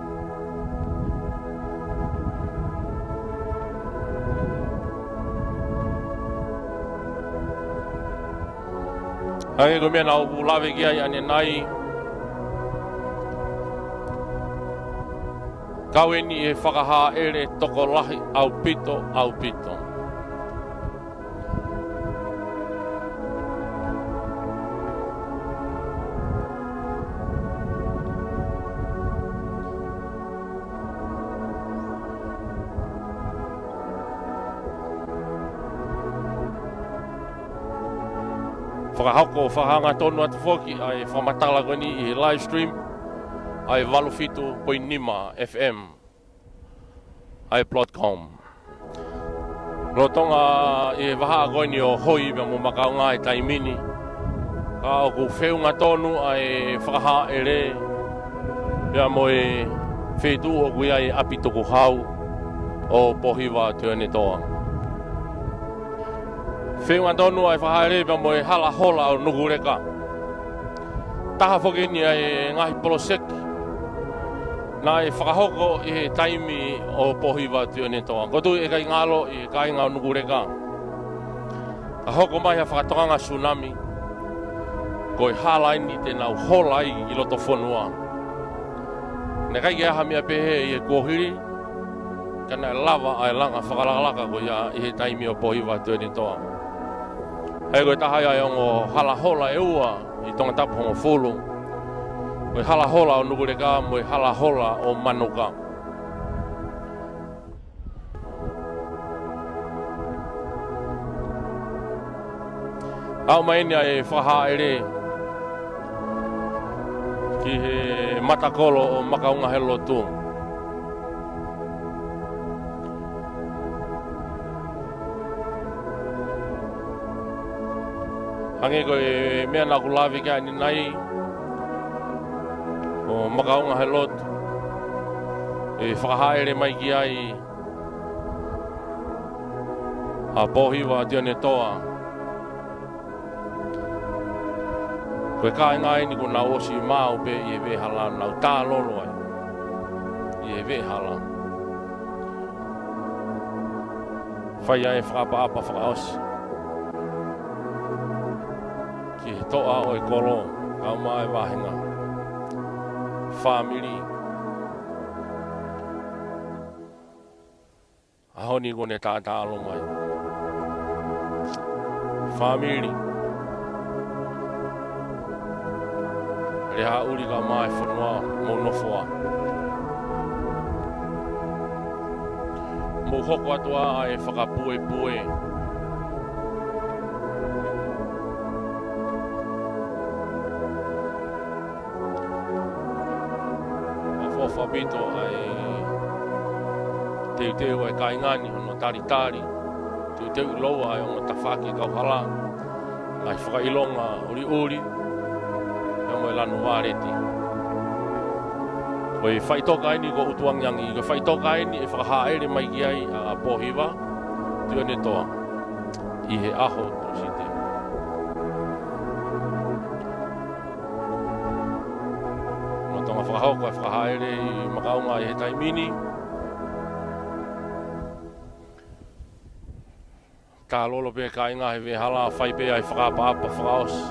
Hangē ko e meʻa naʻa ku lave ki ai ʻanenai, kau ʻeni ʻi he fakahaʻele tokolahi ʻaupito, ʻaupito. Fakahoko fakahangatonu atu foki ʻa e fakamatala ko eni ʻi he live stream ʻa e valu fitu poini nima F M ʻa e Broadcom. Lolotonga ʻi he vahaʻa ko eni ʻo Hoi pea mo Makaunga he taimi ni, ka ʻoku feʻunga tonu ʻa e fakahāʻele pea mo e feituʻu ʻoku ʻi ai ʻa e ʻapi tukuhau ʻo Pōhiva Tuʻiʻonetoa. Feʻunga tonu ʻa e fakahāʻele pea mo e hala hola ʻo Nukuleka. Taha foki eni ʻa e ngaahi poloseki naʻe fakahoko ʻi he taimi ʻo Pōhiva Tuʻiʻonetoa. ʻOku ou tui ʻe ʻikai ngalo ʻi he kāinga ʻo Nukuleka. Ka hoko mai ha fakatokanga tsunami, ko e hala eni te nau hola ai ʻi loto fonua. Naʻe ʻikai ke ʻi ai ha meʻa pehē ʻi he kuohili, ka naʻe lava ʻa e langa fakalakalaka ko ia ʻi he taimi ʻo Pōhiva Tuʻiʻonetoa. He ko e taha ia ʻa e ongo hala hola ʻe ua ʻi Tongatapu hongofulu. Ko e hala hola ʻo Nukuleka mo e hala hola ʻo Manuka. Aʻu mai eni ʻa e fakahāʻele ki he matakolo ʻo Makaungahelotu. Hangē ko e meʻa naʻa ku lave ki ai ʻanenai, ʻo Makaungahelotu, ʻe fakahāʻele mai ki ai ʻa Pōhiva Tuʻiʻonetoa. Ko e kāinga eni kuo nau ʻosi maʻu pē ʻi he veʻehala, nau tālolo ai ʻi he veʻehala. Fai ai e fakaʻapaʻapa fakaʻosi ki he toʻa ʻo e kolo, kae ʻumaʻā e vāhenga, fāmili. ʻAho ni kuo ne tātālo mai. Fāmili, Lehaʻuli kae ʻumaʻā e fonua, mou nofo ā. Mou hoko atu ā ʻa e fakapuepue. ʻOfa ʻaupito ʻa e teuteu ʻa e kāinga ni hono talitali, teuteu ʻiloa ʻa e ongo tafaʻaki kauhala, ngaahi fakaʻilonga ʻuliʻuli, pea mo e lanu vāleti. Ko e faʻitoka eni ko ʻUtuangiangi, ko e faʻitoka eni ʻe fakahāʻele mai ki ai ʻa Pōhiva Tuʻiʻonetoa ʻi he ʻaho Tūsite. Lolotonga fakahoko e fakahāʻele ʻi Makaunga ʻi he taimi ni. Tālolo pē kāinga he veʻehala, fai pē ʻa e fakaʻapaʻapa fakaʻosi.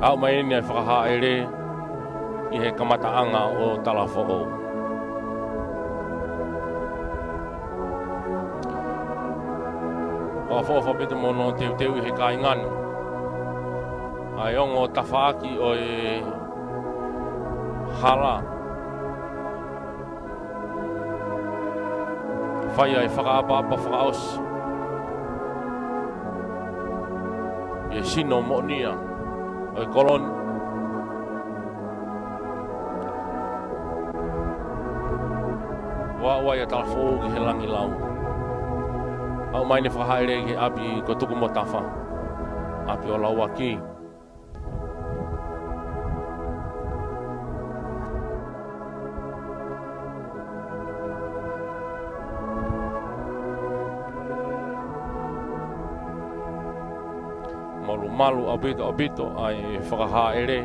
Aʻu mai eni ʻa e fakahāʻele ʻi he kamataʻanga ʻo Talafoʻou. ʻOfa ʻaupito mo hono teuteu ʻe he kāinga ni ʻa e ongo tafaʻaki ʻo e hala. Fai ʻa e fakaʻapaʻapa fakaʻosi ʻi he sino moʻonia ʻo e kolo ni. ʻO aʻu ai ʻa Talafoʻou ki he langilau. Aʻu mai eni ʻa e fakahāʻele ki he ʻapi ko Tukumotafa, ʻapi ʻo Lauaki. Malumalu ʻaupito ʻaupito ʻa e fakahāʻele.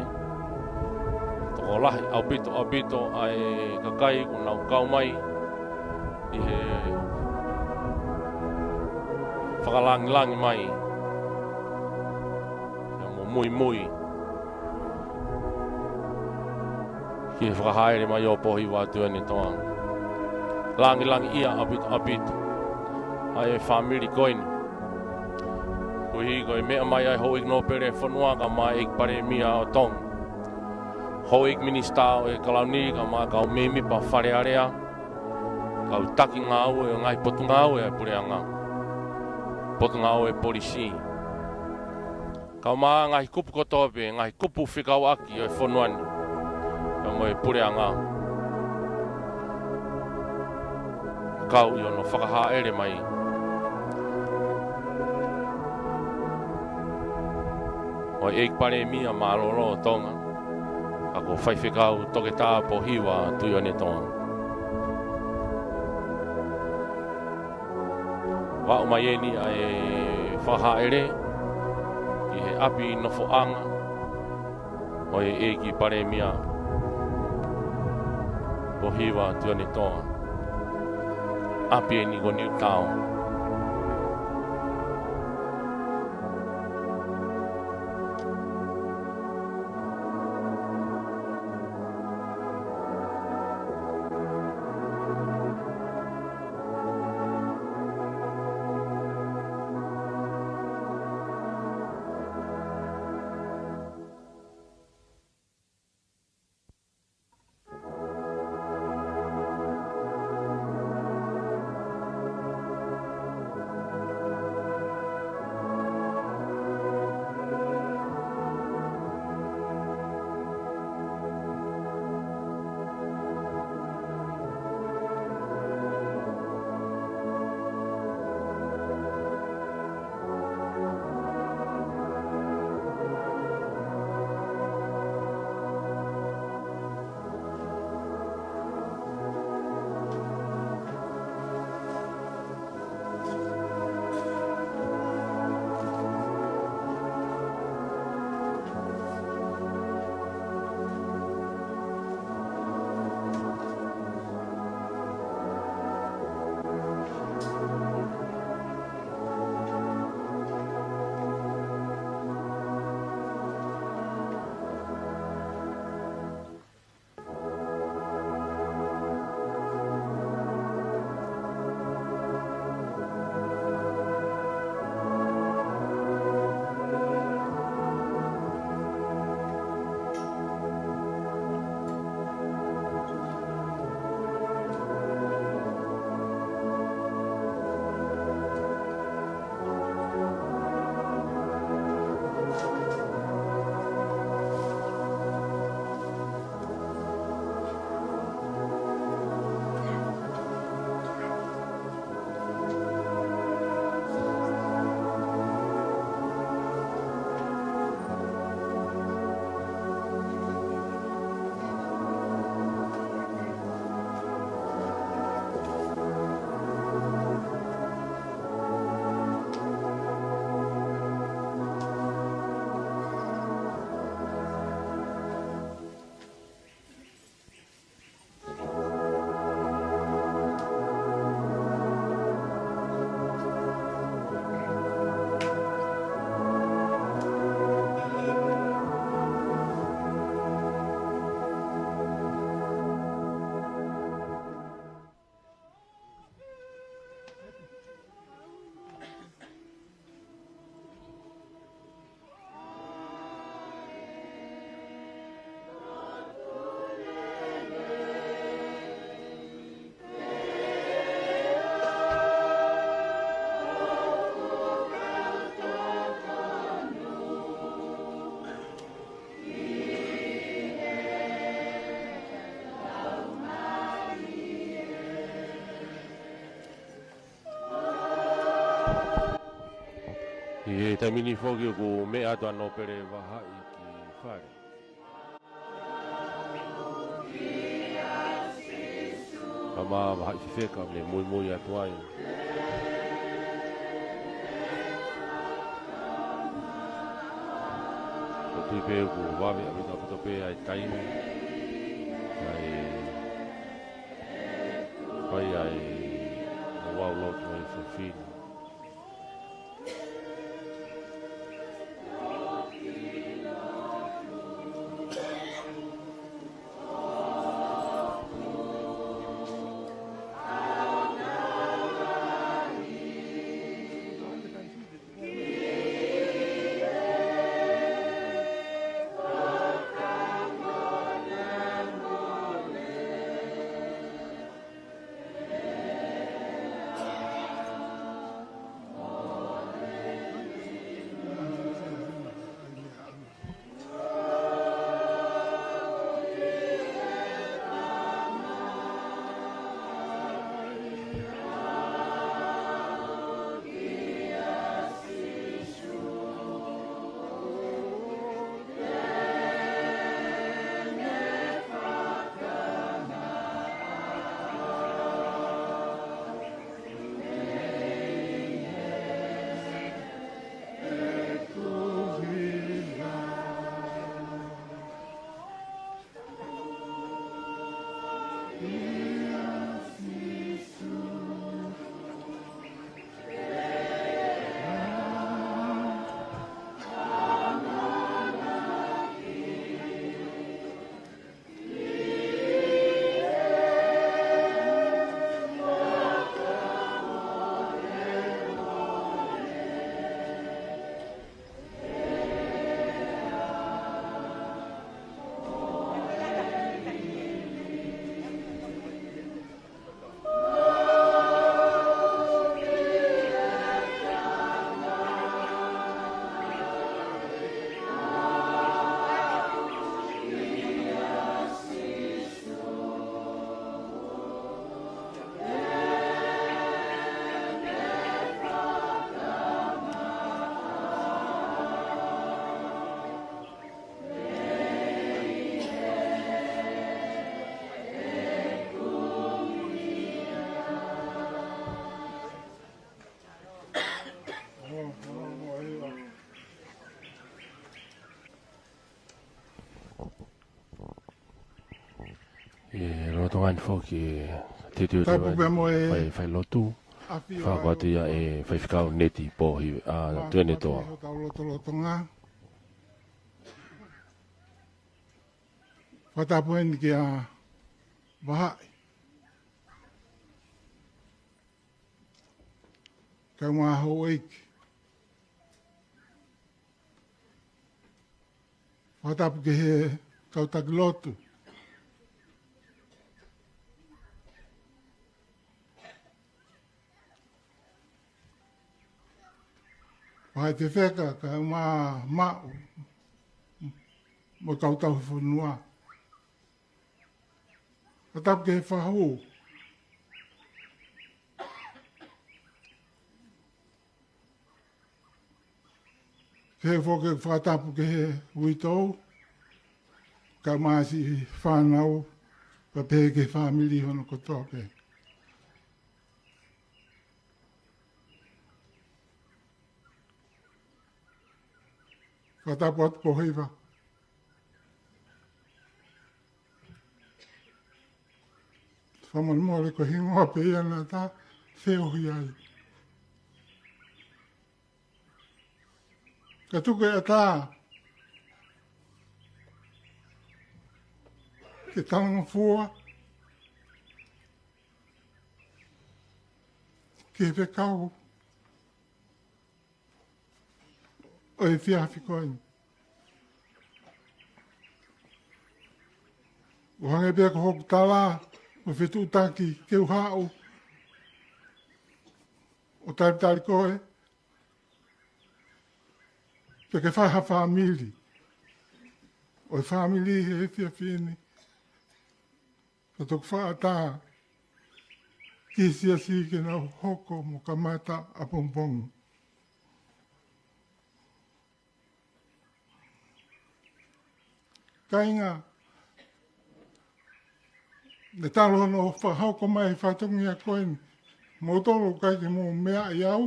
Tokolahi ʻaupito ʻaupito ʻa e kakai kuo nau kau mai ʻi he fakalangilangi mai pea mo muimui ki he fakahāʻele mai ʻo Pōhiva Tuʻiʻonetoa. Langilangiʻia ʻaupito ʻaupito ʻa e fāmili ko eni. Koeʻuhi ko e meʻa mai ʻa e Houʻeiki Nōpele Fonua kae ʻumaʻā e ʻEiki Palēmia ʻo Tonga, Houʻeiki Minisitā ʻo e Kalauni, kae ʻumaʻā kau mēmipa Fale Alea, kau taki ngāue ʻo e ngaahi potungāue ʻa e Puleʻanga, potungāue polisi, kae ʻumaʻā ngaahi kupu kotoa pē, ngaahi kupu fekauʻaki ʻo e fonua ni, kae ʻumaʻā e Puleʻanga, kau ʻi hono fakahāʻele mai ʻo e ʻEiki Palēmia Mālōlō ʻo Tonga, ʻa ko Faifekau Toketā Pōhiva Tuʻiʻonetoa. Vaʻu mai eni ʻa e fakahāʻele ʻi he ʻapi nofoʻanga ʻo e ʻEiki Palēmia Pōhiva Tuʻiʻonetoa, ʻapi eni ko Niutao. ʻI he taimi ni foki ʻoku meʻa atu ʻa Nōpele Vahaʻi ki fale. Kae ʻumaʻā Vahaʻi Fefeka ʻoku ne muimui atu ai. ʻOku ou tui pē ʻoku vave ʻaupito, ʻaupito pē ʻa e taimi, ʻa e fai ʻa e ouau lotu ʻa e fefine. ʻE lolotonga ni foki e titi o te Tapu vai pea mo e fai, fai lotu. Afi o Fakakoa atu ia e faifekau Neti Pohi, a, Tuene Toa. Hotau lotolotonga. Fakatapu eni kia Vahaʻi. Kau maha houʻeiki. Fakatapu ki he kau taki lotu. Vahaʻi fefeka, kau maʻu, mo e kau tauhi fonua. Fakatapu ki he fahu. Ke foki fakatapu ki he uitou, kau maha siʻi fānau, pea pehē ki he fāmili hono kotoa pē. Fakatapu atu Pohiva. Fakamolemole ko e hingoa pē ia naʻa ta feohi ai. Ka tuku e ʻatā ke talangofua ki he fekau ʻo e efiafi ko eni. ʻO hangē pē ko hoku tala, ʻo fetuʻutaki ke u haʻu ʻo talitali koe, pe ke fai ha fāmili. ʻO e fāmili he efiafi ni. Ka toki fakaʻatā ki he siasi ke nau hoko mo kamata ʻapongipongi. Kāinga, ne talu hono fakahoko mai e fatongia ko eni, moutolu ʻikai ke mou meaʻi au,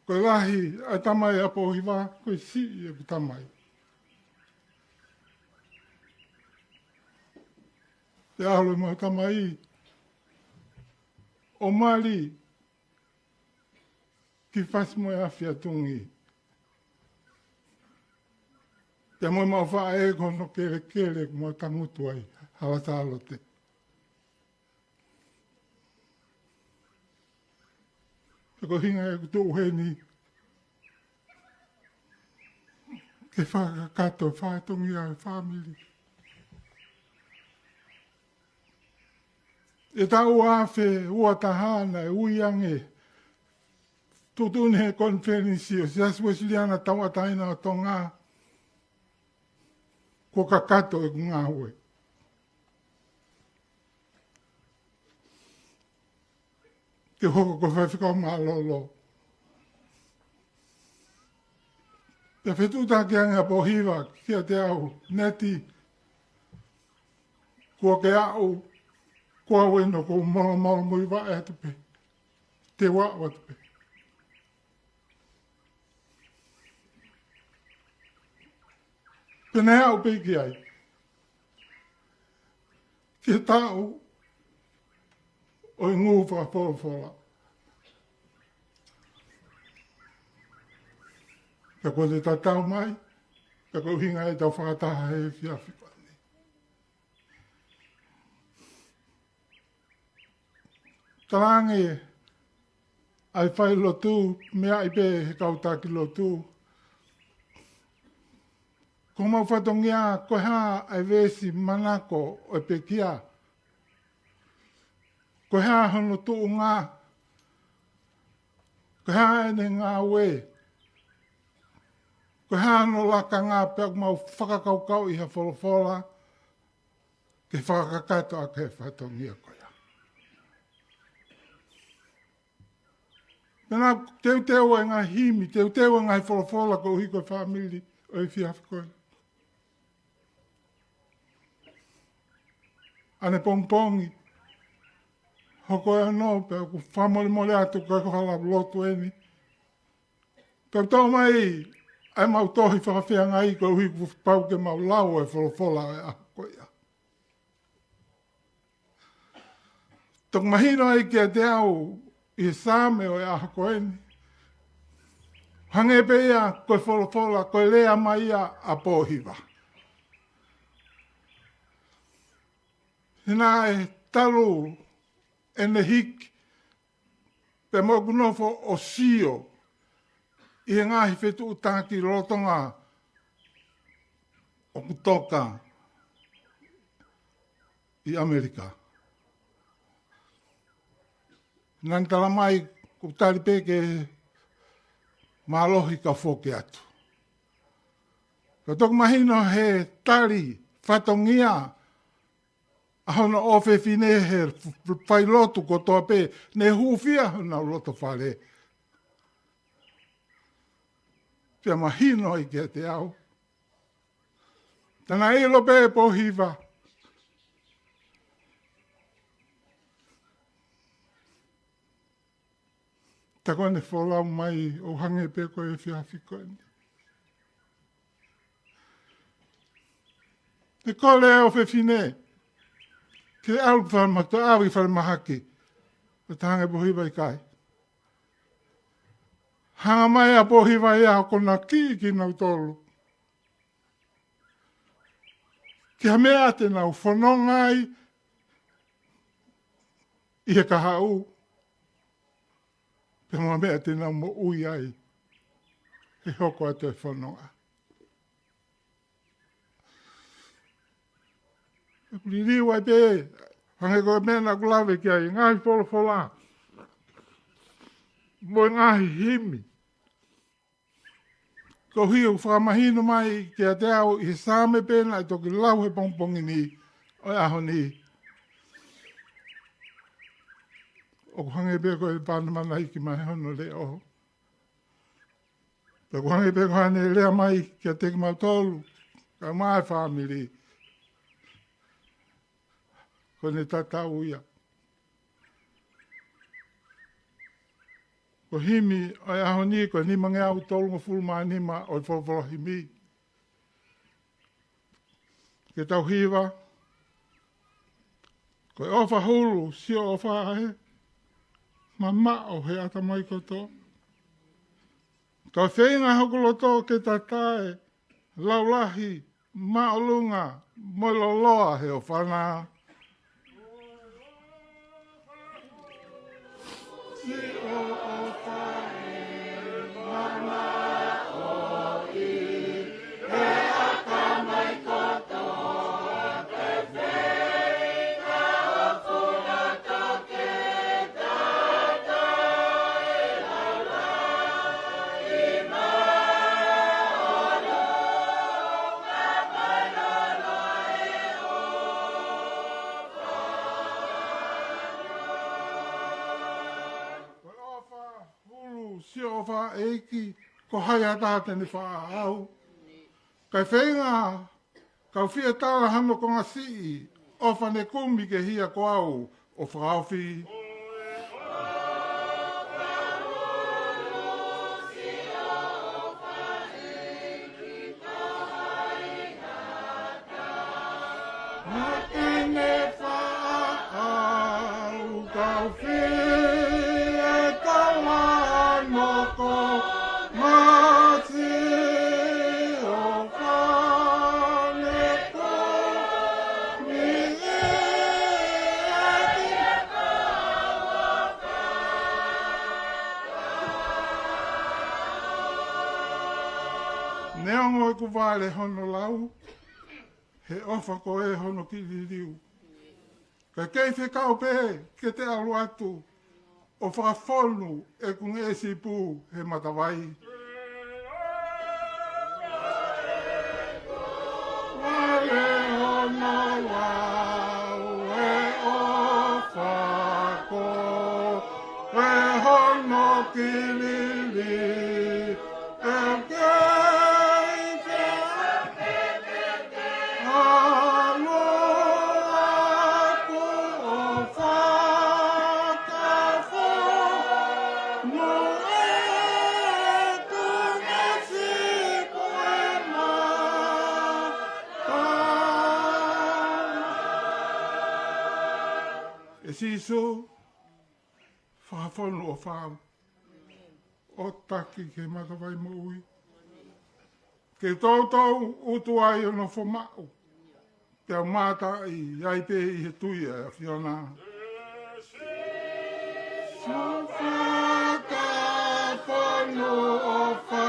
ko e lahi ʻa e tamai ʻa Pohiva, ko e siʻi ʻeku tamai. Pea ʻalu ʻemau tamai ʻo mali ki Fasi mo e Afi ʻa Tungi. Pea mo ʻemau faʻē ko hono kelekele kuo mau tangutu ai, Hala Sālote. Pea ko e ʻuhinga ʻeku tuʻu heni, ke fakakakato e fatongia ʻo e fāmili. ʻI he taʻu ua afe ua taha naʻe ui ange, tuʻutuʻuni he konifelenisi ʻo e Siasi Uēsiliana Tauʻatāina ʻo Tonga, kuo kakato ʻeku ngāue. Ke hoko ko e faifekau mālōlō. Pea fetuʻutaki ange ʻa Pohiva kiate au, Neti, kuo ke aʻu, ko au ʻeni ʻoku ou molomolomuivaʻe atu pē, te u aʻu atu pē. Pea ne aʻu pē ki ai. ki he taʻu ʻo e ngū fakafolofola. Pea kuo ne tatau mai, pea ko e ʻuhinga ia ʻetau fakataha he efiafi ko eni. Talaange ʻa e failotu, meaʻi pē he kau taki lotu, ko homau fatongia, ko e hā ʻa e veesi manako ʻo e pekia? Ko e hā hono tuʻunga? Ko e hā ʻene ngāue? Ko e hā hono lakanga? Pea ʻoku mau fakakaukauʻi ha folofola ke fakakakato ʻaki e fatongia ko ia. Pea naʻa ku teuteu ʻa e ngaahi himi, teuteu ʻa e ngaahi folofola koeʻuhi ko e fāmili ʻo e efiafi ko eni. ʻAnepongipongi, hoko e ono, pea ʻoku fakamolemole atu ko e hala lotu eni. Pea u toʻo mai ʻa e mau tohi fakafeangai koeʻuhi kuo pau ke mau lau e folofola ʻo e ʻaho ko ia. Toki mahino ai kiate au ʻi he Saame ʻo e ʻaho ko eni, hangē pē ia ko e folofola, ko e lea mai ia ʻa Pōhiva. He naʻe talu ʻene hiki, pea mo ʻeku nofo ʻo sio ʻi he ngaahi fetuʻutaki lolotonga ʻoku toka ʻi ʻAmelika. Naʻa ne tala mai, kuo tali pē ke mālohi ka foki atu. Ka toki mahino he tali fatongia ʻa hono ʻofefine he failotu kotoa pē, ne hūfia honau loto fale. Pea mahino ai kiate au, tā naʻe ʻilo pē ʻe Pōhiva, tā ko ʻene folau mai ʻo hangē pē ko e efiafi ko eni. Ne kole ʻa e ʻofefine ke ʻalu ki falemahaki, ʻalu ki falemahaki. Pea talaange ʻe Pōhiva, ʻikai. Hanga mai ʻa Pōhiva ia ʻo akonaki kinautolu ki ha meʻa te nau fononga ai ʻi he kahaʻu, pea mo ha meʻa te nau moʻui ai he hoko atu e fononga. ʻOku liliu ai pē, hangē ko e meʻa naʻa ku lave ki ai, ngaahi folofola mo e ngaahi himi. Koeʻuhi ʻoku fakamahino mai kiate au ʻi he Saame pē naʻe toki lau he pongipongi ni, ʻo e ʻaho ni, ʻoku hangē pē ko e panamana hiki mai hono leʻo. Pea ʻoku hangē pē ko haʻane lea mai kiate kimautolu, kae ʻumaʻā e fāmili, ko ʻene tatau ia. Ko e himi ʻo e ʻaho ni, ko e nimangeau tolungofulu mā nima ʻo e folofola himi. Ke tau hiva. Ko e ʻofa hulu, sio ʻofa ē, mamaʻo he ʻatamai kotoa. Ko e feinga hoku loto ke tatae, laulahi, māʻolunga, mo e loloa he ʻofa na. Ko e ʻofa hulu, sio ʻofa ʻEiki, ko hai ha taha te ne faʻa ʻaʻau. Kae feinga kau fie tala hano konga siʻi, ʻofa ne kumi ke hia ko au ʻo fakaofi. Fie kala no ko masi o fale ko mi e aki. Neongo ʻeku vale hono lau, he ʻofa ko ē hono kiʻi liliu. Ka kei fekau pē ke te ʻalu atu ʻo fakafonu ʻeku ngeʻesi pū he matavai. Vale hono lau he ʻofa ko ē hono kiʻi liliu. ʻE kei fekau ke te ʻalu atu ʻo fakafonu ʻeku ngeʻesi pū he matavai. ʻE Sīsū, fakafonu ʻofa au ʻo taki ki he matavai moʻui. Ke toutou ʻutu ai ʻo nofo maʻu, pea u mātā ai pē ʻi he tui ʻa e ʻAfiona. Sīsū, fakafonu ʻofa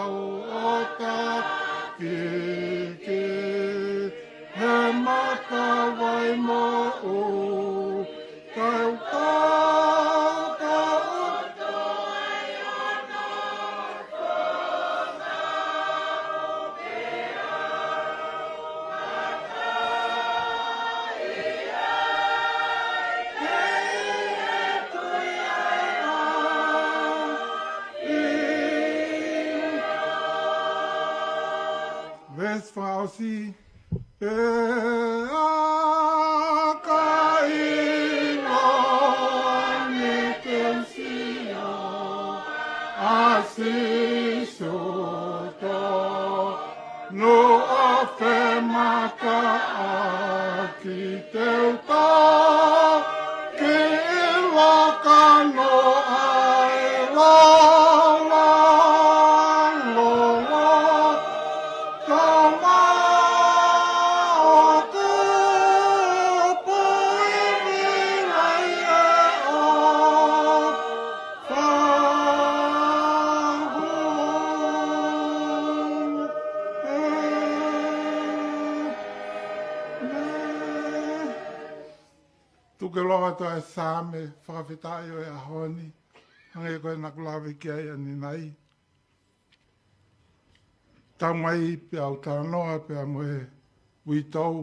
au ʻo taki ki he matavai moʻui. Kau kau kau Veesi fakaʻosi. Pea ka ʻiloa ni ke u sio ʻa Sīsū, tonu ʻo femakaʻaki, te u toki ʻilo kanoa ʻa e lōloa. Toma o tupu i ni lai e o fahu. Tuku ke u lau atu ʻa e Saame fakafetaʻi ʻo e ʻaho ni, hangē ko ē naʻa ku lave ki ai ʻanenai. Tau mai pea u talanoa pea mo e uitou,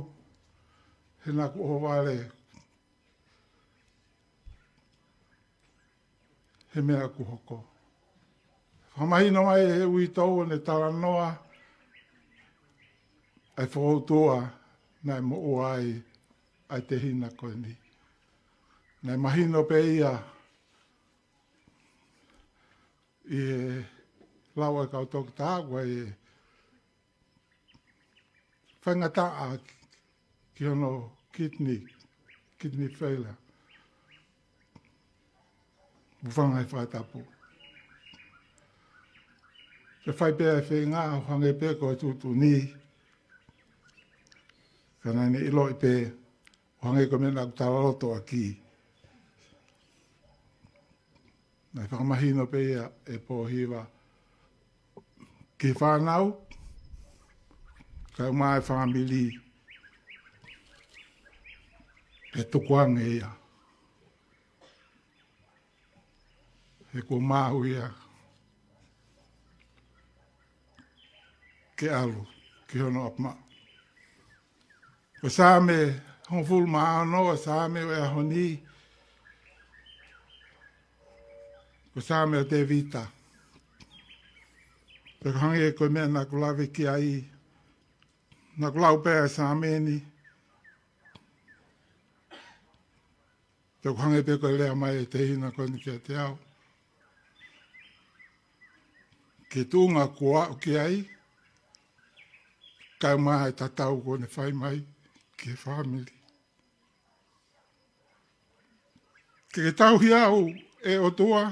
he naʻa ku ʻohovale he meʻa kuo hoko. Fakamahino mai ʻe he uitou ʻo ne talanoa ʻa e fokoutua naʻe moʻua ai ʻa e tehina ko eni. Naʻe mahino pē ia ʻi he lau ʻa e kau toketā, ʻa e faingataʻa ki hono kidney, kidney failure. Hūfanga he fakatapu. Ke fai pē ʻa e feinga ʻo hangē pē ko e tuʻutuʻuni. Ka naʻa ne ʻiloʻi pē ʻo hangē ko e meʻa naʻa ku talaloto ʻaki. Naʻe fakamahino pē ia ʻe Pōhiva ki he fānau, kae ʻumaʻā e fāmili, he tukuange ia. He kuo maʻu ia ke ʻalu ki hono ʻapi maʻu. Ko e Saame hongofulu mā ono, ko e Saame ʻo e ʻaho ni, ko e Saame ʻo Tēvita. Pea hangē ko e meʻa naʻa ku lave ki ai, naʻa ku lau pē ʻa e Saame ni, pea ʻoku hangē pē ko e lea mai ʻa e tehina ko eni kiate au. Ki he tuʻunga kuo aʻu ki ai, kae ʻumaʻā e tatau kuo ne fai mai ki he fāmili. Ke ke tauhi au, ʻe ʻOtua,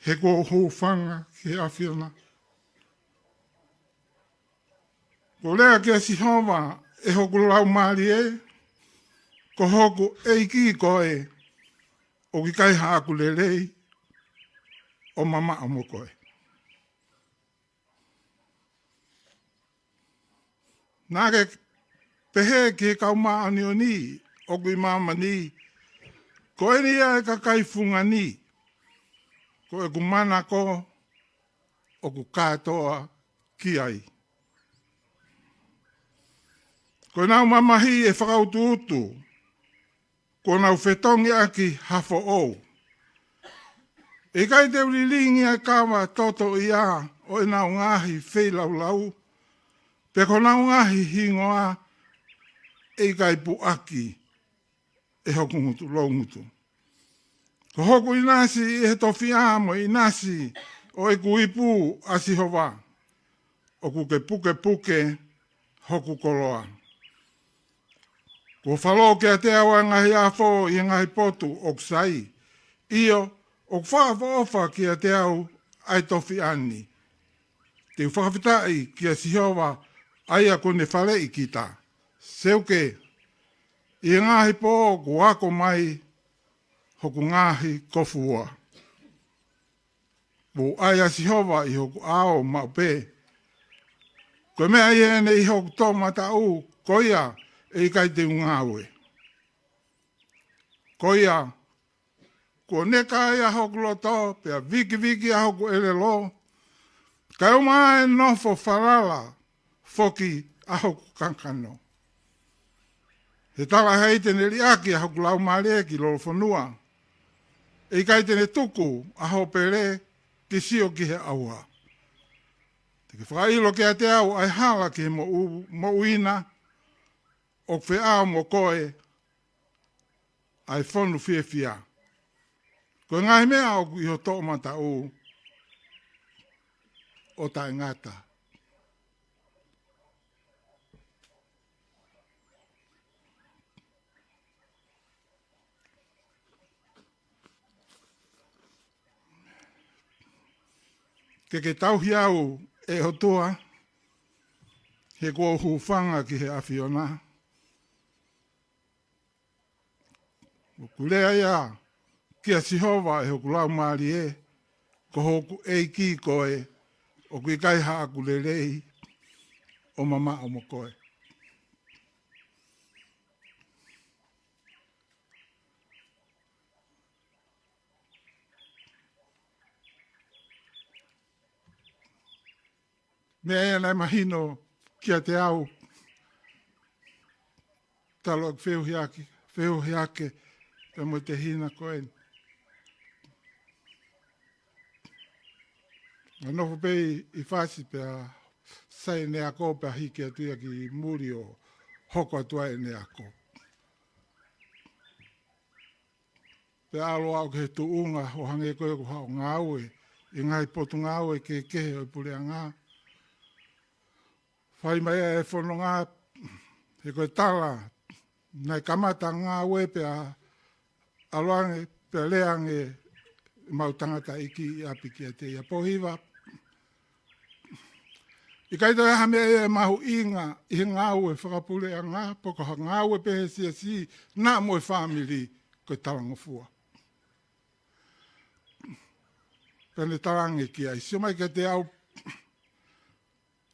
he kuo u hūfanga ki he ʻAfiona. Ko e lea kia Sihova ʻe hoku laumālie, ko hoku ʻEiki koe, ʻoku ʻikai haʻaku lelei, ʻo mamaʻo mo koe. Naʻa ke pehē ki he kau māʻoniʻoni ʻoku ʻi māmani, ko eni ia ʻa e kakai fungani, ko ʻeku manako ʻoku kātoa ki ai. Ko ʻenau mamahi ʻe fakautuutu, kuo nau fetongi ʻaki ha foʻou. ʻE ʻikai te u lilingi ʻa e kava totoʻia ʻo ʻenau ngaahi feilaulau, pe ko honau ngaahi hingoa ʻe ʻikai puʻaki ʻe hoku ngutu, loungutu. Ko hoku ʻinasi ʻi he tofiʻa mo e ʻinasi ʻo ʻeku ipu, ʻa Sihova, ʻoku ke pukepuke hoku koloa. Kuo falō kiate au ʻa e ngaahi afo ʻi he ngaahi potu ʻoku sai. ʻIo, ʻoku fakaʻofoʻofa kiate au ʻa e tofiʻa ni. Te u fakafetaʻi kia Sihova, ʻa ia kuo ne faleʻi kita. Seuke, ʻi he ngaahi pō kuo ako mai hoku ngaahi kofua. Mou ʻai ʻa Sihova ʻi hoku ʻao maʻu pē. Ko e meʻa ʻi heʻene ʻi hoku toʻomataʻu, ko ia ʻe ʻikai te u ngāue. Ko ia, kuo neka ai ʻa hoku loto, pea vikiviki ʻa hoku ʻelelo, kae ʻuma ʻa e nofo falala foki ʻa hoku kakano. He talaʻehai te ne liʻaki ʻa hoku laumālie ki lolofonua. ʻE ʻikai te ne tuku ʻa hoʻo pele ke sio ki he ʻauha. Te ke fakaʻilo kiate au ʻa e hala ki he moʻu, moʻui na, ʻoku feʻao mo koe ʻa e fonu fiefia. Ko e ngaahi meʻa ʻoku ʻi ho toʻomataʻu ʻo taʻengata. Ke ke tauhi au, ʻe ʻOtua, he kuo u hūfanga ki he ʻAfiona. ʻOku lea ia kia Sihova ʻe hoku laumālie, ko hoku ʻEiki koe, ʻoku ʻikai haʻaku lelei, ʻo mamaʻo mo koe. Meʻa ia naʻe mahino kiate au, talu ʻeku feohi ake, feohi ake pea mo e tehina ko eni. Naʻe nofo pē ʻi, ʻi Fasi pea sai ʻene ako pea hiki atu ia ki muli ʻo hoko atu ai ʻene ako. Pea ʻalu au ki he tuʻunga ʻo hangē ko ia ko haʻo ngāue ʻi he ngaahi potungāue kehekehe ʻo e puleʻanga. Fai mai ʻa e fononga, he ko e tala, naʻe kamata ngāue pea ʻalu ange, pea lea ange ʻemau tangataʻeiki ʻi ʻapi kiate ia, Pōhiva, ʻikai toe ʻi ai ha meʻa ia ʻe mahuʻinga ʻi he ngāue fakapuleʻanga, pe ko ha ngāue pē he siasi, naʻa mo e fāmili, ko e talangofua. Pea ne talaange ki ai, sio mai kiate au,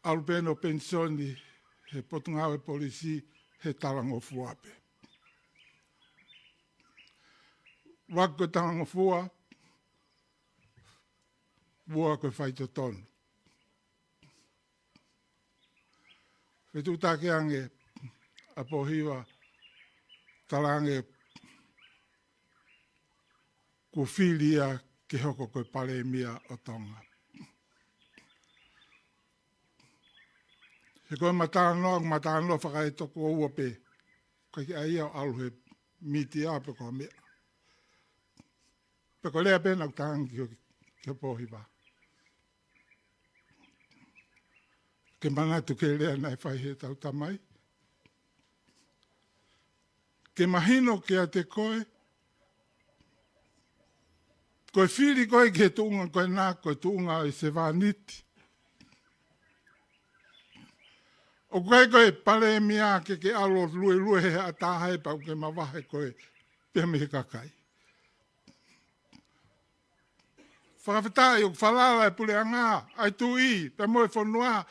ʻalu pē hono penisoni he Potungāue Polisi he talangofua pē. Vakai ko e talangofua, ua ko e faitotonu. Fetuʻutaki ange ʻa Pōhiva, talaange kuo fili ia ke hoko ko e palēmia ʻo Tonga. He ko ʻema talanoa, ʻoku ma talanoa fakaetoko ua pē. ʻIkai ke ʻai ia ʻo ʻalu he mītia pe ko ha meʻa. Pea ko e lea pē naʻa ku talaange ki, ki Pōhiva. Ke manatu ki he lea naʻe fai heʻetau tamai. ke mahino kiate koe, ko e fili ko ē ki he tuʻunga ko ena, ko e tuʻunga ʻo e sevāniti. ʻOku ʻikai ko e palēmia ke ke ʻalu ʻo luelue he ʻatā he pau ke mavahe koe pea mei he kakai. Fakafetaʻi ʻoku falala e puleʻanga, ʻa e tuʻi, pea mo e fonua,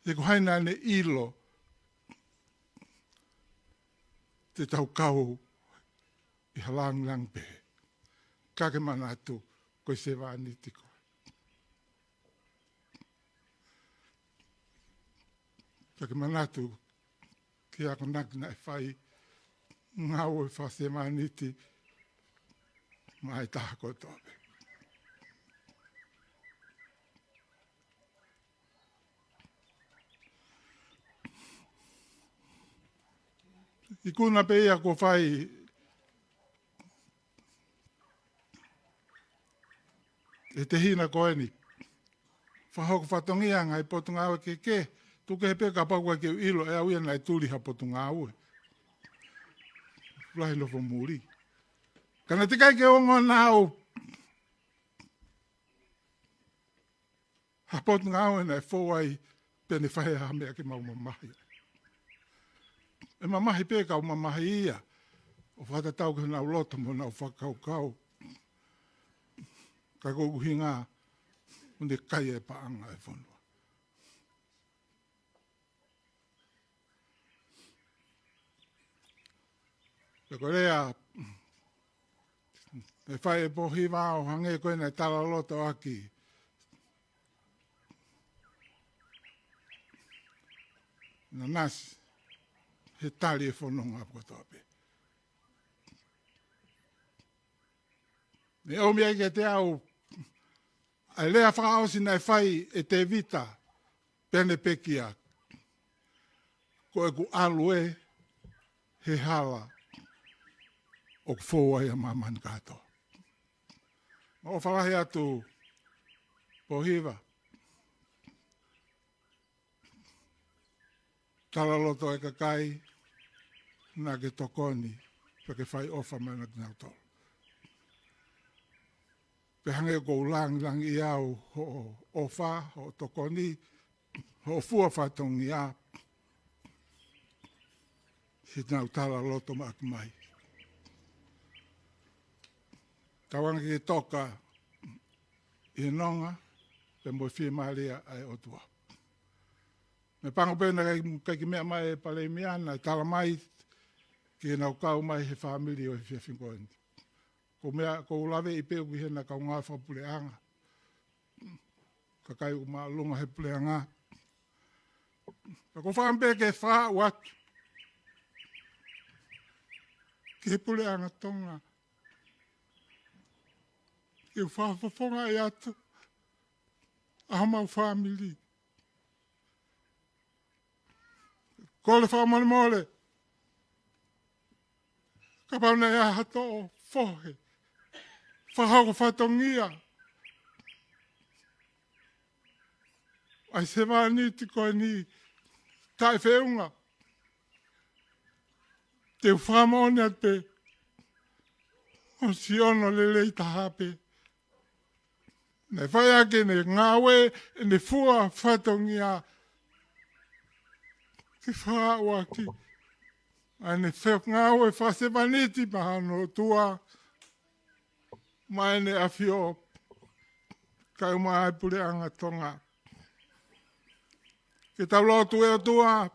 he ko hai naʻa ne ʻilo te tau kau ʻi ha langilangi pehē. Ka ke manatu, ko e sevāniti koe. Ka ke manatu ki he akonaki naʻe fai, ngāue fakasevāniti maʻa e taha kotoa pē. Ikuna pē ia kuo fai ʻe he tehina ko eni. Fakahoko fatongia ngaahi potungāue kehekehe, tuku kehe pē kapau ʻoku ʻikai ke u ʻilo ʻe au ia naʻe tuli ha potungāue. Lahi nofo muli. Ka naʻe teʻeki ai ke u ongona au ha potungāue naʻe fou ai pea ne fai ha meʻa ke mau mamahi. ʻE mamahi pē kau mamahi ia, ʻo fakatatau ki honau loto mo honau fakakaukau. Ka ko e ʻuhinga, ʻoku ne kai e paʻanga e fonua. Pea ko e lea, ʻe fai ʻe Pōhiva ʻo hangē ko ena ʻe talaloto ʻaki ʻa Nasi, he tali e fononga kotoa pē. Ne ʻomi ai kiate au ʻa e lea fakaʻosi naʻe fai ʻe Tēvita, pea ne pekia: Ko ʻeku ʻalu ē he hala ʻoku fou ai ʻa māmani kātoa. Mau ʻofa lahi atu Pōhiva. Talaloto e kakai naʻa ke tokoni, pea ke fai ʻofa mai kiate kinautolu. Pea hangē ʻoku ou langilangiʻia au hoʻo ʻofa, hoʻo tokoni, hoʻo fua fatongia, siʻi nau talaloto maʻaki mai. Tauange ke toka ʻi he nonga, pea mo e fiemālie ʻa e ʻOtua. Meʻapango pē naʻe ʻikai ke meʻa mai e palēmia, naʻe tala mai ke nau kau mai he fāmili ʻo e efiafi ko eni. Ko e meʻa, ʻoku ou laveʻi pē ʻoku ʻi hena kau ngāue fakapuleʻanga, kakai ʻoku māʻolunga he puleʻanga. Pea ʻoku ou fakaʻamu pē ke fakaaʻu atu ki he puleʻanga Tonga, ke u fakafofongaʻi atu ʻa homau fāmili. Kole fakamolemole, kapau naʻe ʻi ai ha toʻo fohe, fakahoko fatongia ʻa e sevāniti ko eni taʻefeʻunga, te u fakamoʻoni atu pē, ʻosi ono lelei taha pē. Naʻe fai ʻaki ʻene ngāue, ʻene fua fatongia, ke fakaaʻu ʻaki ʻa ʻene fengāue fakasevāniti maʻa hono ʻOtua, maʻa ʻEne ʻAfio, kae ʻumaʻā e puleʻanga Tonga. Ke tau lotu. ʻE ʻOtua,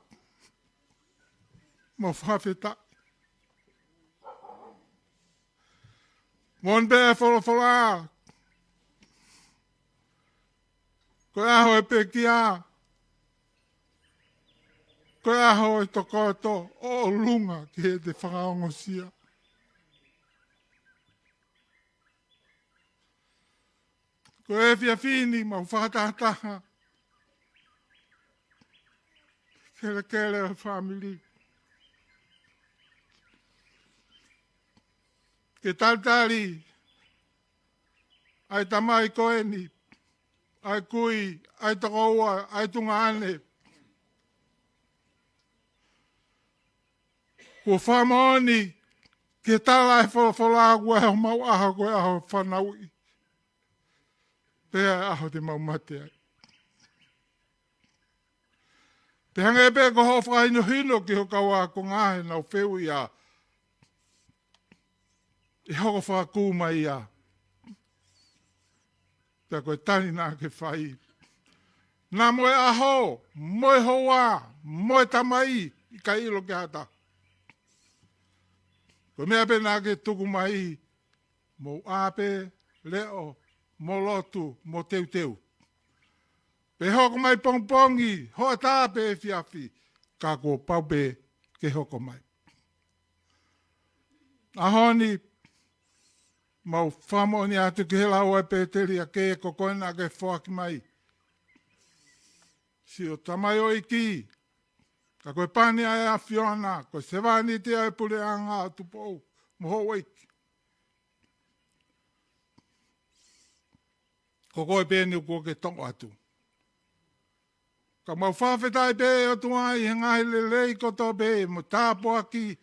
mau fakafetaʻi. Moʻoni pē e folofola, ko e ʻaho ʻe pekia, ko e ʻaho ʻe tokoto ʻo ʻolunga ki heʻete fakaongosia. Ko e efiafi ni mau fakatahataha kelekele ʻo e fāmili, ke talitali ʻa e tamai ko eni, ʻa e kui, ʻa e tokoua, ʻa e tuongaʻane. Kuo fakamoʻoni ke tala e folofola kuo ʻi ai homau ʻaho ko e ʻaho fanauʻi, pea ʻaho te mau mate ai. Pea hangē pē ko hoʻo fakahinohino ki ho kau ākonga heʻenau fehuʻia, ʻe hoko fakakū mai ia. Pea ko e tali naʻa ke fai, naʻa mo e ʻaho, mo e houa, mo e tamai, ʻikai ʻilo ki ha taha. Ko e meʻa pē naʻa ke tuku mai, mou ʻā pē, leʻo, mo lotu, mo teuteu. Pe hoko mai pongipongi, hoʻatā pe efiafi, ka kuo pau pē ke hoko mai. ʻAho ni, mau fakamoʻoni atu ki he lau ʻa e pēteli ʻa e kē ko koe naʻa ke foaki mai. Siʻo tamaioʻeiki, ka ko e pani ʻa e ʻAfiona, ko e sevāniti ʻa e puleʻanga ʻo Tupou mo Houʻeiki. Ko koe pē eni kuo ke toʻo atu. Ka mau fakafetaʻi pē ʻOtua ʻi he ngaahi lelei kotoa pē mo e tāpuaki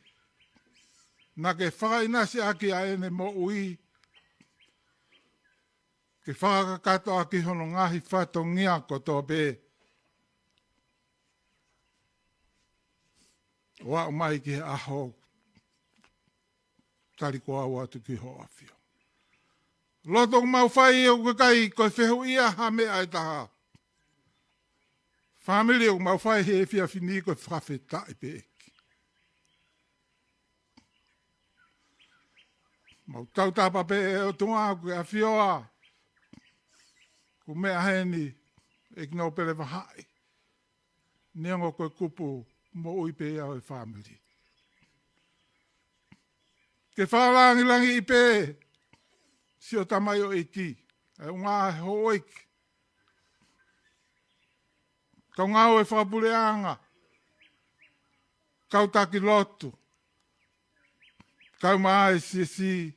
naʻa ke fakaʻinasiʻaki ʻa ʻene moʻui, ke fakakakatoʻaki hono ngaahi fatongia kotoa pē, ʻo aʻu mai ki he ʻaho tali ko au atu ki hoʻo ʻAfio. Loto ʻoku mau fai ʻoku ʻikai ko e fehuʻia ha meʻa ʻe taha. Fāmili, ʻoku mau fai he efiafi ni ko e fakafetaʻi pē ʻEiki. Mau tautapa pē ʻOtua ʻoku ke ʻafioʻi, ko e meʻa heni ʻEiki Nōpele Vahaʻi. Neongo ko e kupu moʻui pē ia ʻo e fāmili. Ke fakalāngilangiʻi pē siʻo tamaioʻeiki, ʻa e ʻū ngaahi houʻeiki, kau ngāue fakapuleʻanga, kau taki lotu, kau mai siasi,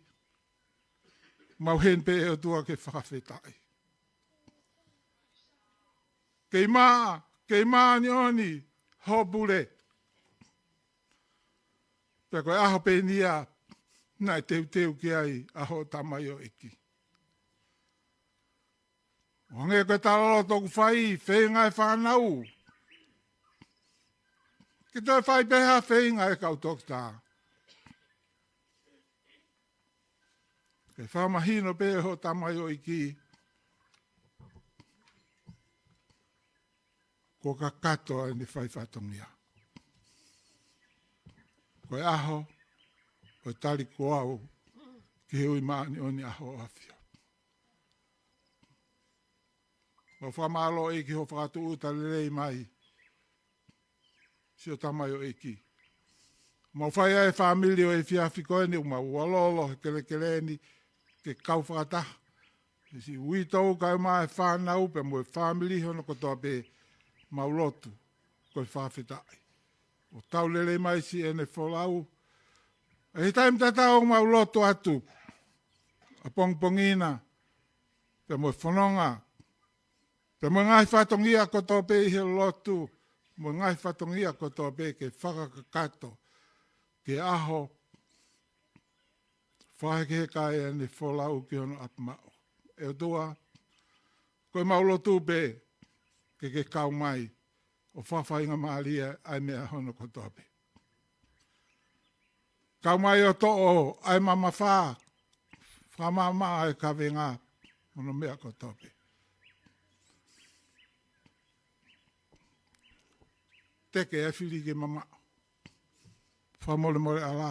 mau heni pē ʻOtua ke fakafetaʻi. Kei mā, kei māʻoniʻoni hoʻo pule. Pea ko e ʻaho pē eni ia naʻe teuteu ki ai ʻa hoʻo tamaioʻeiki. ʻO hangē ko e talaloto ʻoku fai, feinga e fānau ke toe fai pē ha feinga e kau toketā. Ke fakamahino pē hoʻo tamaioʻeiki kuo kakato ʻene fai fatongia. Ko e ʻaho ʻo e tali ko au ki he ui māʻoniʻoni ʻa hoʻo ʻAfio. Mau fakamālō ʻEiki hoʻo fakatūʻuta lelei mai siʻo tamaioʻeiki. Mau fai ʻa e fāmili ʻo e efiafi ko eni, mau ʻalolo he kelekele ni ke kau fakataha. He siʻi uitou kae ʻumaʻā e fānau pea mo e fāmili hono kotoa pē, mau lotu ko e fakafetaʻi. ʻO tau lelei mai siʻene folau. ʻI he taimi tatau mau lotu atu ʻapongipongi na, pea mo e fononga, pea mo e ngaahi fatongia kotoa pē ʻi he lotu, mo e ngaahi fatongia kotoa pē ke fakakakato ki he ʻaho fakahekeheka ai ʻene folau ki hono ʻapi maʻu. ʻE ʻOtua, ko e mau lotu pē ke ke kau mai ʻo fakafaingamālie ʻa e meʻa hono kotoa pē. Kau mai ʻo toʻo ʻa e mamafa, fakamaʻamaʻa ʻa e kavenga mo hono meʻa kotoa pē. Teke e fili ke mamaʻo. Fakamolemole ʻa e ʻalā,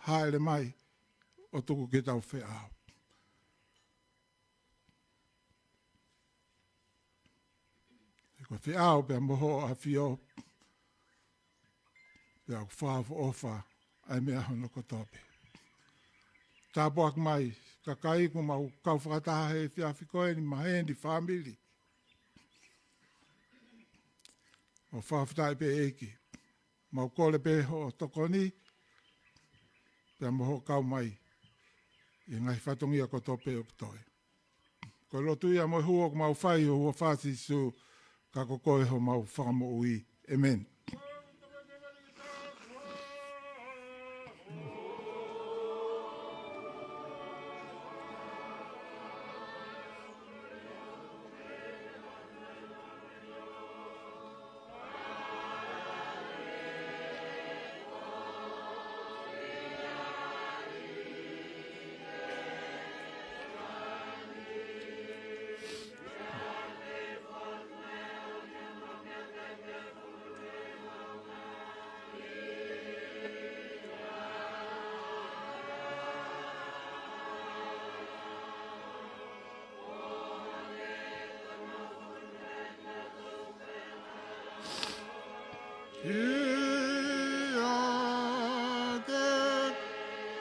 hāʻele mai ʻo tuku ke tau feʻao. He ko e feʻao pea mo hoʻo ʻAfio, pea ʻoku fakaʻofoʻofa ʻa e meʻa hono kotoa pē. Tāpuaki mai kakai kuo mau kau fakataha he efiafi ko eni, maheni, fāmili. ʻO fakafetaʻi pē ʻEiki. Mau kole pē hoʻo tokoni, pea mo hoʻo kau mai ʻi he ngaahi fatongia kotoa pē ʻoku toe. Ko e lotu ia mo e hū ʻoku mau fai ʻi he huafa ʻo Sīsū, ka ko koe homau Fakamoʻui. ʻĒmeni. ʻiate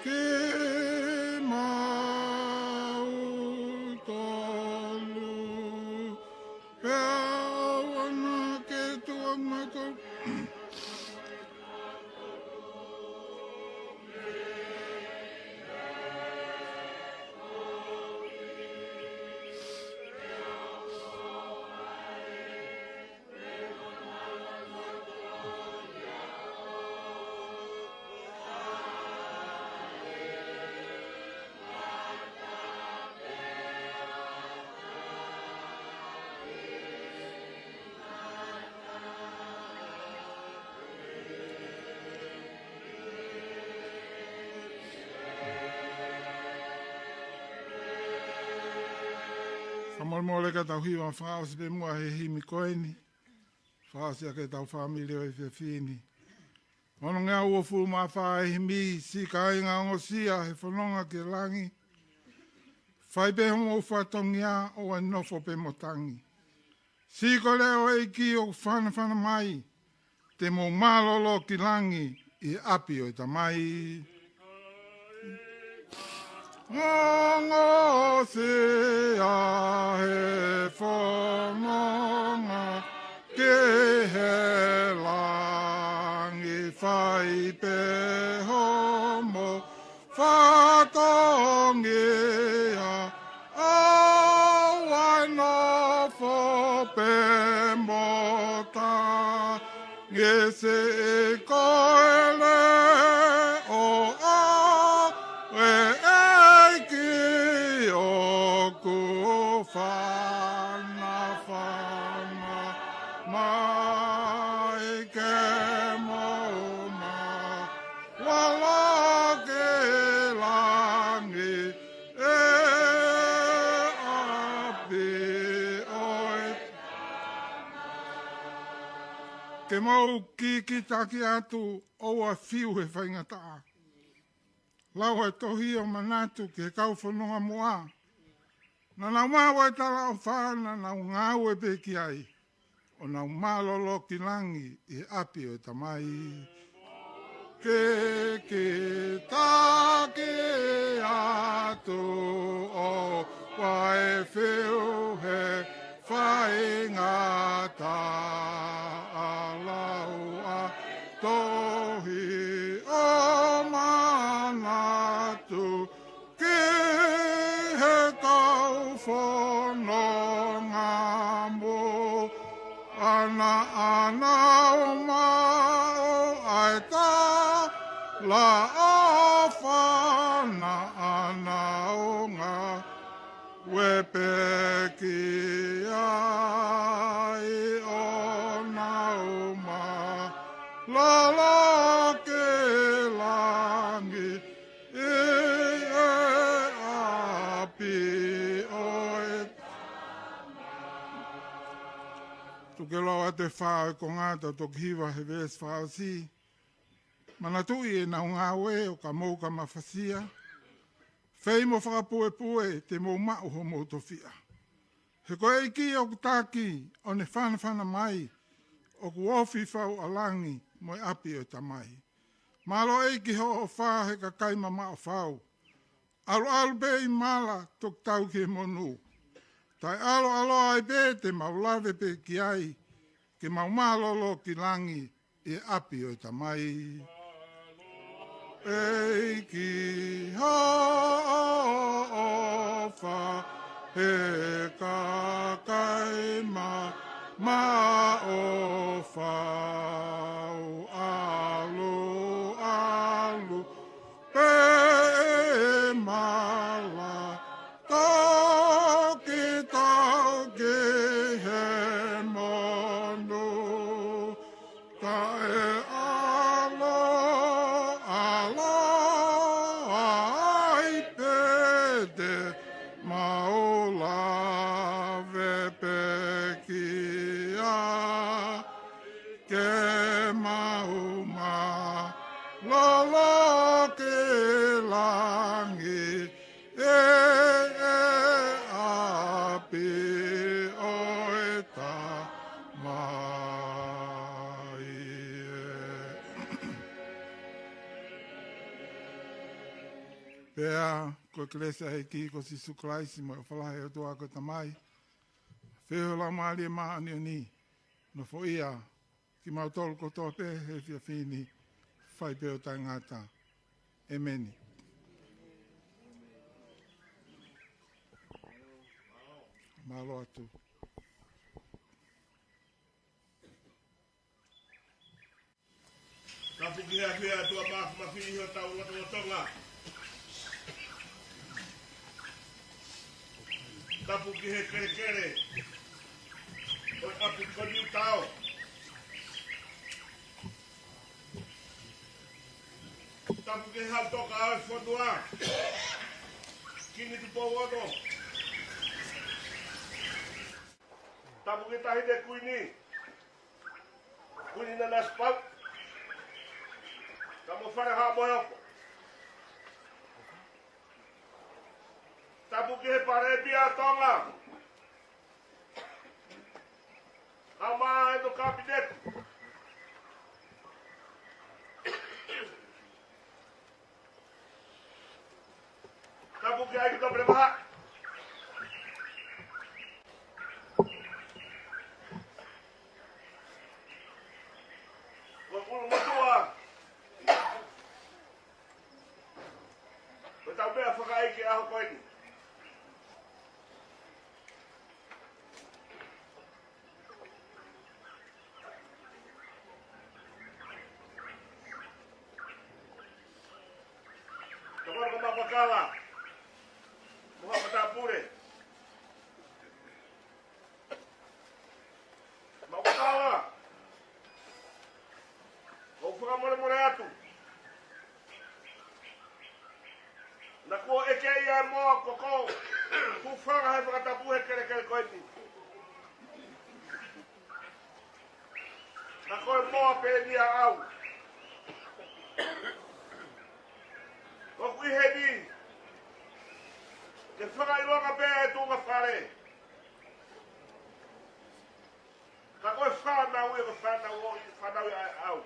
kimautolu, pea ʻoua naʻa ke tuku kimautolu. Fakamolemole ka tau hiva fakaʻosi pē muʻa he himi ko eni. Fakaʻosi ʻaki ʻetau fāmili ʻo e efiafi ni. Ono ngeau uofulu mā fā e himi, siʻi kāinga ongosia he fononga ki langi. Fai pē homou fatongia ʻo e nofo pē mo tangi. Siʻi ko e leʻo ʻo e ʻEiki ʻoku fanafana mai, te mou mālōlō ki langi ʻi he ʻapi ʻo e Tamai. Ongosia he fononga ki he langi, fai pē homou fatongia ʻo e nofo pē mo tangi. Siʻi ko e leʻo ʻo e ʻEiki ʻoku fanafana mai, ke mou mālōlō ki langi ʻi he ʻapi ʻo e Tamai. Ke mou kikitaki atu, ʻoua ʻe fiu he faingataʻa. Lau e tohi ʻo manatu ki he kau fononga muʻa. Naʻa nau maʻu e talaʻofa, naʻa nau ngāue pē ki ai, ʻo nau mālōlō ki langi ʻi he ʻapi ʻo e Tamai. Kikitaki atu, ʻoua ʻe fiu he faingataʻa. Lau ʻa e tohi ʻo manatu ki he kau fononga muʻa. Naʻa nau maʻu ʻa e talaʻofa, naʻa nau ngāue pē ki ai, ʻo nau mālōlō ki langi ʻi he ʻapi ʻo e Tamai. Tuku ke u lau atu e fā ʻo e konga, tau toki hiva he veesi fakaʻosi. Manatuʻi ʻenau ngāue ʻo ka mou ka mafasia, fei mo fakapuepue, te mou maʻu homou tofiʻa. He ko e ʻEiki ʻoku taki, ʻo ne fanafana mai, ʻoku ofi fau ʻa langi mo e ʻapi ʻo e Tamai. Mālō ʻEiki hoʻo ʻofa he kakai mamaʻo fau. ʻAluʻalu pē ʻi mala, toki tau ki he monū. Taʻeʻaloʻalo ai pē, te mau lave pē ki ai, ke mau mālōlō ki langi ʻi he ʻapi ʻo e Tamai. ʻEiki hoʻo ʻofa he kakai mamaʻo fau. ʻAluʻalu pē ʻi mala, toki tau ki he monū. Taʻeʻaloʻalo ai pē, te mau lave pē ki ai, ke Pea ko e kelesi ʻa e ʻEiki ko Sīsū Kalaisi mo e ʻofa lahi ʻa e ʻOtua ko e Tamai, feohi ʻa e Laumālie Māʻoniʻoni, nofoʻia kimautolu kotoa pē he efiafi ni, fai pē ʻo taʻengata. ʻEmeni. Mālō atu. Tapu ki he ʻafio ʻa e ʻOtua Māfimafi ʻi hotau lotolotonga. Tapu ki he kelekele ʻo e ʻapi ko Niutao. Tapu ki he Haʻu Toka ʻo e fonua, Kingi Tupou Ono. Tapu ki he Taʻahine Kuini, Kuini Nanasipauʻu, pea mo Fale Haʻa Moheofo. Tapu ki he Palēmia ʻo Tonga, kae ʻumaʻā ʻene Kapineti. Tapu ki he ʻEiki Toketā Pule Mahaʻi. Ko e ʻulumotuʻa ʻo ʻetau meʻa fakaʻeiki ʻo e ʻaho ko eni. Tokoni ko Maukakala mo Haʻa Matāpule. Maukakala, ʻoku ou fakamolemole atu. Naʻa ku ʻeke ia ʻe moa ko ko, kuo u fanga he fakatapu he kelekele ko eni. Ka ko e moa pē eni ʻaʻau. ʻOku ʻi heni ke fakaʻilonga pē ʻa e tuʻunga fale. Ka ko e fānau ia, ko e fānau ʻo e, fānau ia ʻaʻau.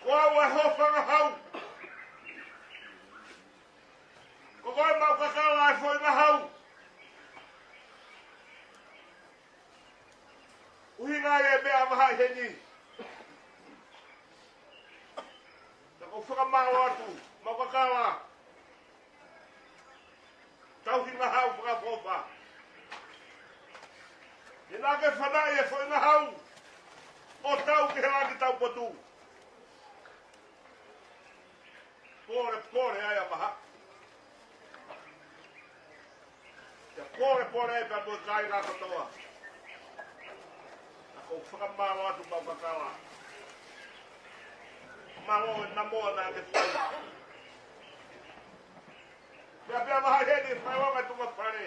Ko au ʻa e hōfangahau. Ko koe Maukakala ʻa e foʻi ngahau. ʻUhinga ia e meʻa ʻa Mahaʻi heni. Naʻa ku fakamālō atu, Maukakala. Tauhi ngahau fakaʻofoʻofa. He naʻa ke fanaʻi e foʻi ngahau ʻo tau ki he langi taupotu. Pole, pole ai ʻa Mahaʻi. Pea pole, pole ai pea mo e kāinga kotoa. Naʻa ku fakamālō atu Maukakala. Mālō e namoa naʻa ke fai. Pea, pea Mahaʻi heni fai ʻa e tuʻunga fale.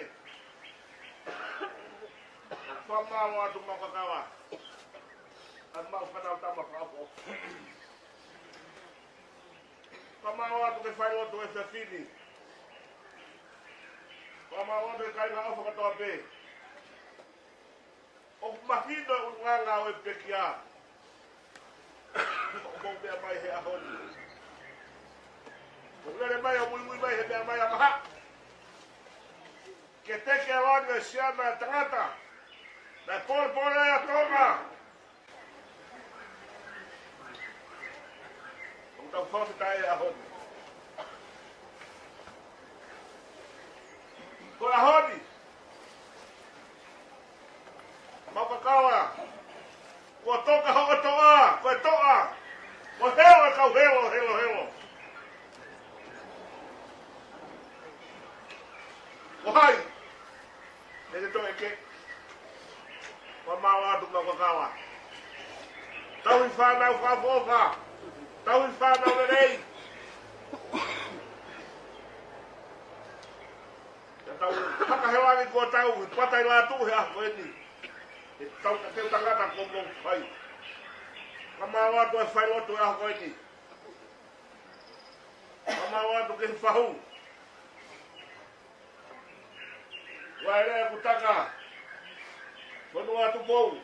Fakamālō atu Maukakala. ʻA e mau fānau tama fakaʻofoʻofa. Fakamālō atu ki he failotu ʻo e efiafi ni. Fakamālō atu ki he kāinga ʻofa kotoa pē. ʻOku mahino e ʻulungaanga ʻo e pekia ʻoku mou meʻa mai he ʻaho ni. ʻOku lele mai ʻo muimui mai he meʻa mai ʻa Mahaʻi. Ke teke ʻa e langi ʻo e siana ʻa e tangata. Naʻe polepole ʻa Tonga. ʻOku tau fakafetaʻi he ʻaho ni. Ko e ʻaho ni, Maukakala, kuo toka hoʻo toʻa, ko e toʻa, ko e helo e kau helo, helo, helo. Ko hai? Naʻe toe ke. Fakamālō atu Maukakala. Tauhi fānau fakaʻofoʻofa. Tauhi fānau lelei. Te tau haka he langi kuo tau he pata ʻi lātū he ʻaho ko eni. He tau ka teu tangata kuo mou fai. Fakamālō atu e failotu he ʻaho ko eni. Fakamālō atu ki he fahu. Vaelea Kutaka. Fonua Tupou.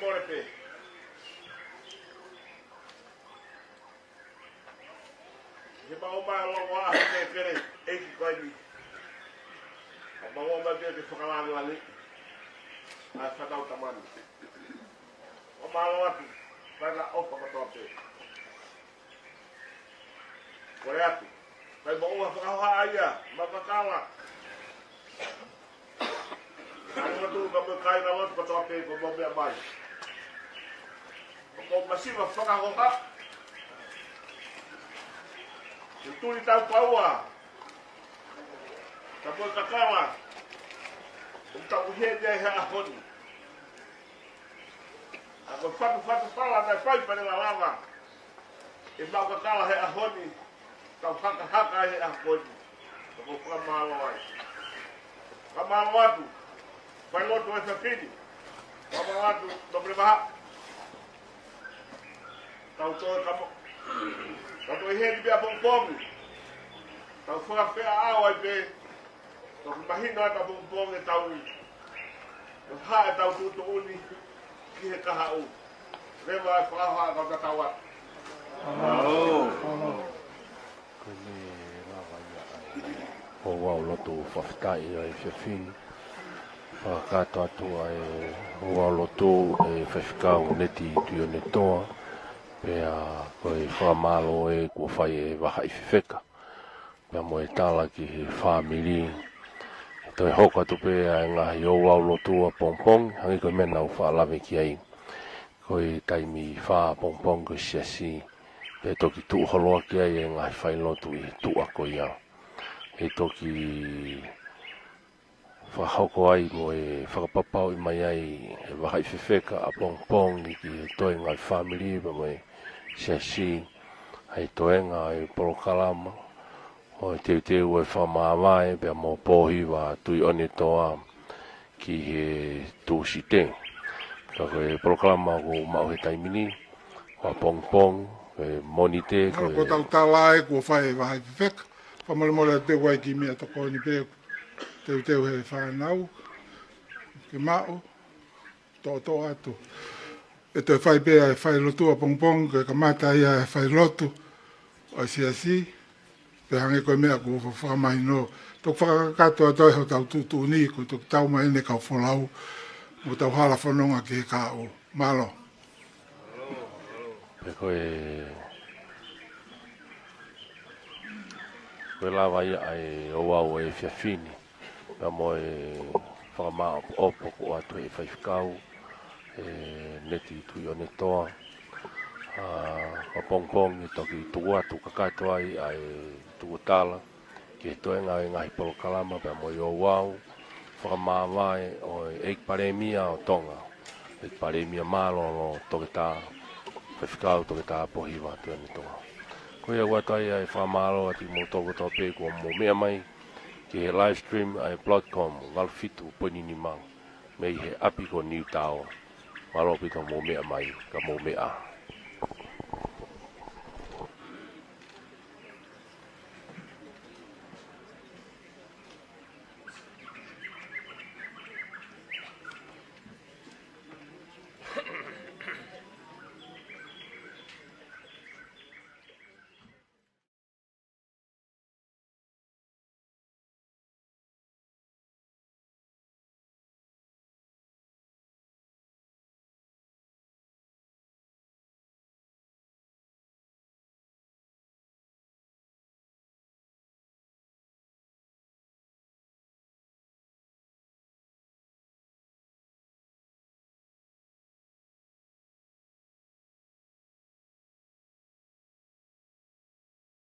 Mole pē. He mau mai ʻo lau ʻa e kele, ʻEiki ko eni. ʻO mau mai pē ke fakalavelave ʻa e fānau tamani. ʻO mālō atu, kae ʻofa kotoa pē. Kole atu. Kae mau ʻofa fakahoha ai ʻa e mau kakala. Kae ʻoatu ka mo e kāingalotu kotoa pē kuo mou meʻa mai. ʻOku ou masiva fakahoha. Ko e tuli tau paua. Ka mo e kakala. ʻOku tau ʻi heni ai he ʻaho ni. ʻA ko e fatufatu fala naʻe fai pale lalava. ʻE mau kakala he ʻaho ni, tau hakahaka ai he ʻaho ni. Ka ʻoku ou fakamālō ai. Fakamālō atu, failotu ʻo e efiafi ni. Fakamālō atu, Tokelevaha. Tau toe kamo. Tau toe heni pē ʻapongipongi. Tau fakafeʻao ai pē. Toki mahino atu ʻapongipongi ʻetau, ʻo haʻu ʻetau tuʻutuʻuni ki he kahaʻu. Leva e fakahoha ka tatau atu. Ko e lava ia ʻa e ouau lotu fakafetaʻi ʻa e efiafi ni. Fakakakato atu ʻa e ouau lotu ʻa e faifekau Neti Tuʻionetoa. Pea ko e fakamālō ē kuo fai ʻe he vahaʻi fefeka. Pea mo e tala ki he fāmili. Toe hoko atu pē ʻa e ngaahi ouau lotu ʻapongipongi, hangē ko e meʻa naʻa ku faʻa lave ki ai. Ko e taimi fā ʻapongipongi ko e siasi. Pea toki tuʻu holo ʻaki ai e ngaahi failotu ʻi he tuʻa ko ia. ʻE toki fakahoko ai mo e fakapapauʻi mai ai ʻe he vahaʻi fefeka ʻapongipongi ki he toenga ʻo e fāmili pea mo e siasi, ʻa e toenga ʻo e polokalama ʻo e teuteu ʻo e fakamāvae pea mo Pōhiva Tuʻionetoa ki he Tūsite. Ka ko e polokalama ʻoku maʻu he taimi ni, ko ʻapongipongi, ʻe Mōnite, ko e, ko ʻetau tala ē kuo fai ʻe he vahaʻi fefeka. Fakamolemole atu ʻa e kiʻi meʻatokoni pē, teuteu he fānau ke maʻu, toʻotoʻo atu. ʻE toe fai pē ʻa e failotu ʻapongipongi, ko e kamata ia ʻa e failotu ʻo e siasi, pea hangē ko e meʻa kuo fa-, fakamahino. Toki fakakakato atu ʻa hotau tuʻutuʻuni, ko e toki tau mai ʻene kau folau, mo tau hala fononga ki he kahaʻu. Mālō. Pea ko e, ko e lava ia ʻa e ouau ʻa e efiafi ni. Pea mo e fakamāʻopoʻopo kuo ʻoatu ʻe he faifekau, ʻe Neti Tuʻionetoa. ʻA, ʻapongipongi toki tuku atu kakato ai ʻa e tukutala ki he toenga ʻo e ngaahi polokalama pea mo e ouau fakamāvae ʻo e ʻEiki Palēmia ʻo Tonga, ʻEiki Palēmia mālōlō Toketā, Faifekau Toketā Pōhiva Tuʻionetoa. Ko ia ʻoku ʻoatu ai ʻa e fakamālō atu kimoutolu kotoa pē kuo mou meʻa mai ki he live stream ʻa e Broadcom valu fitu poini nima mei he ʻapi ko Niutao. Mālō ʻaupito mou meʻa mai, ka mou meʻa.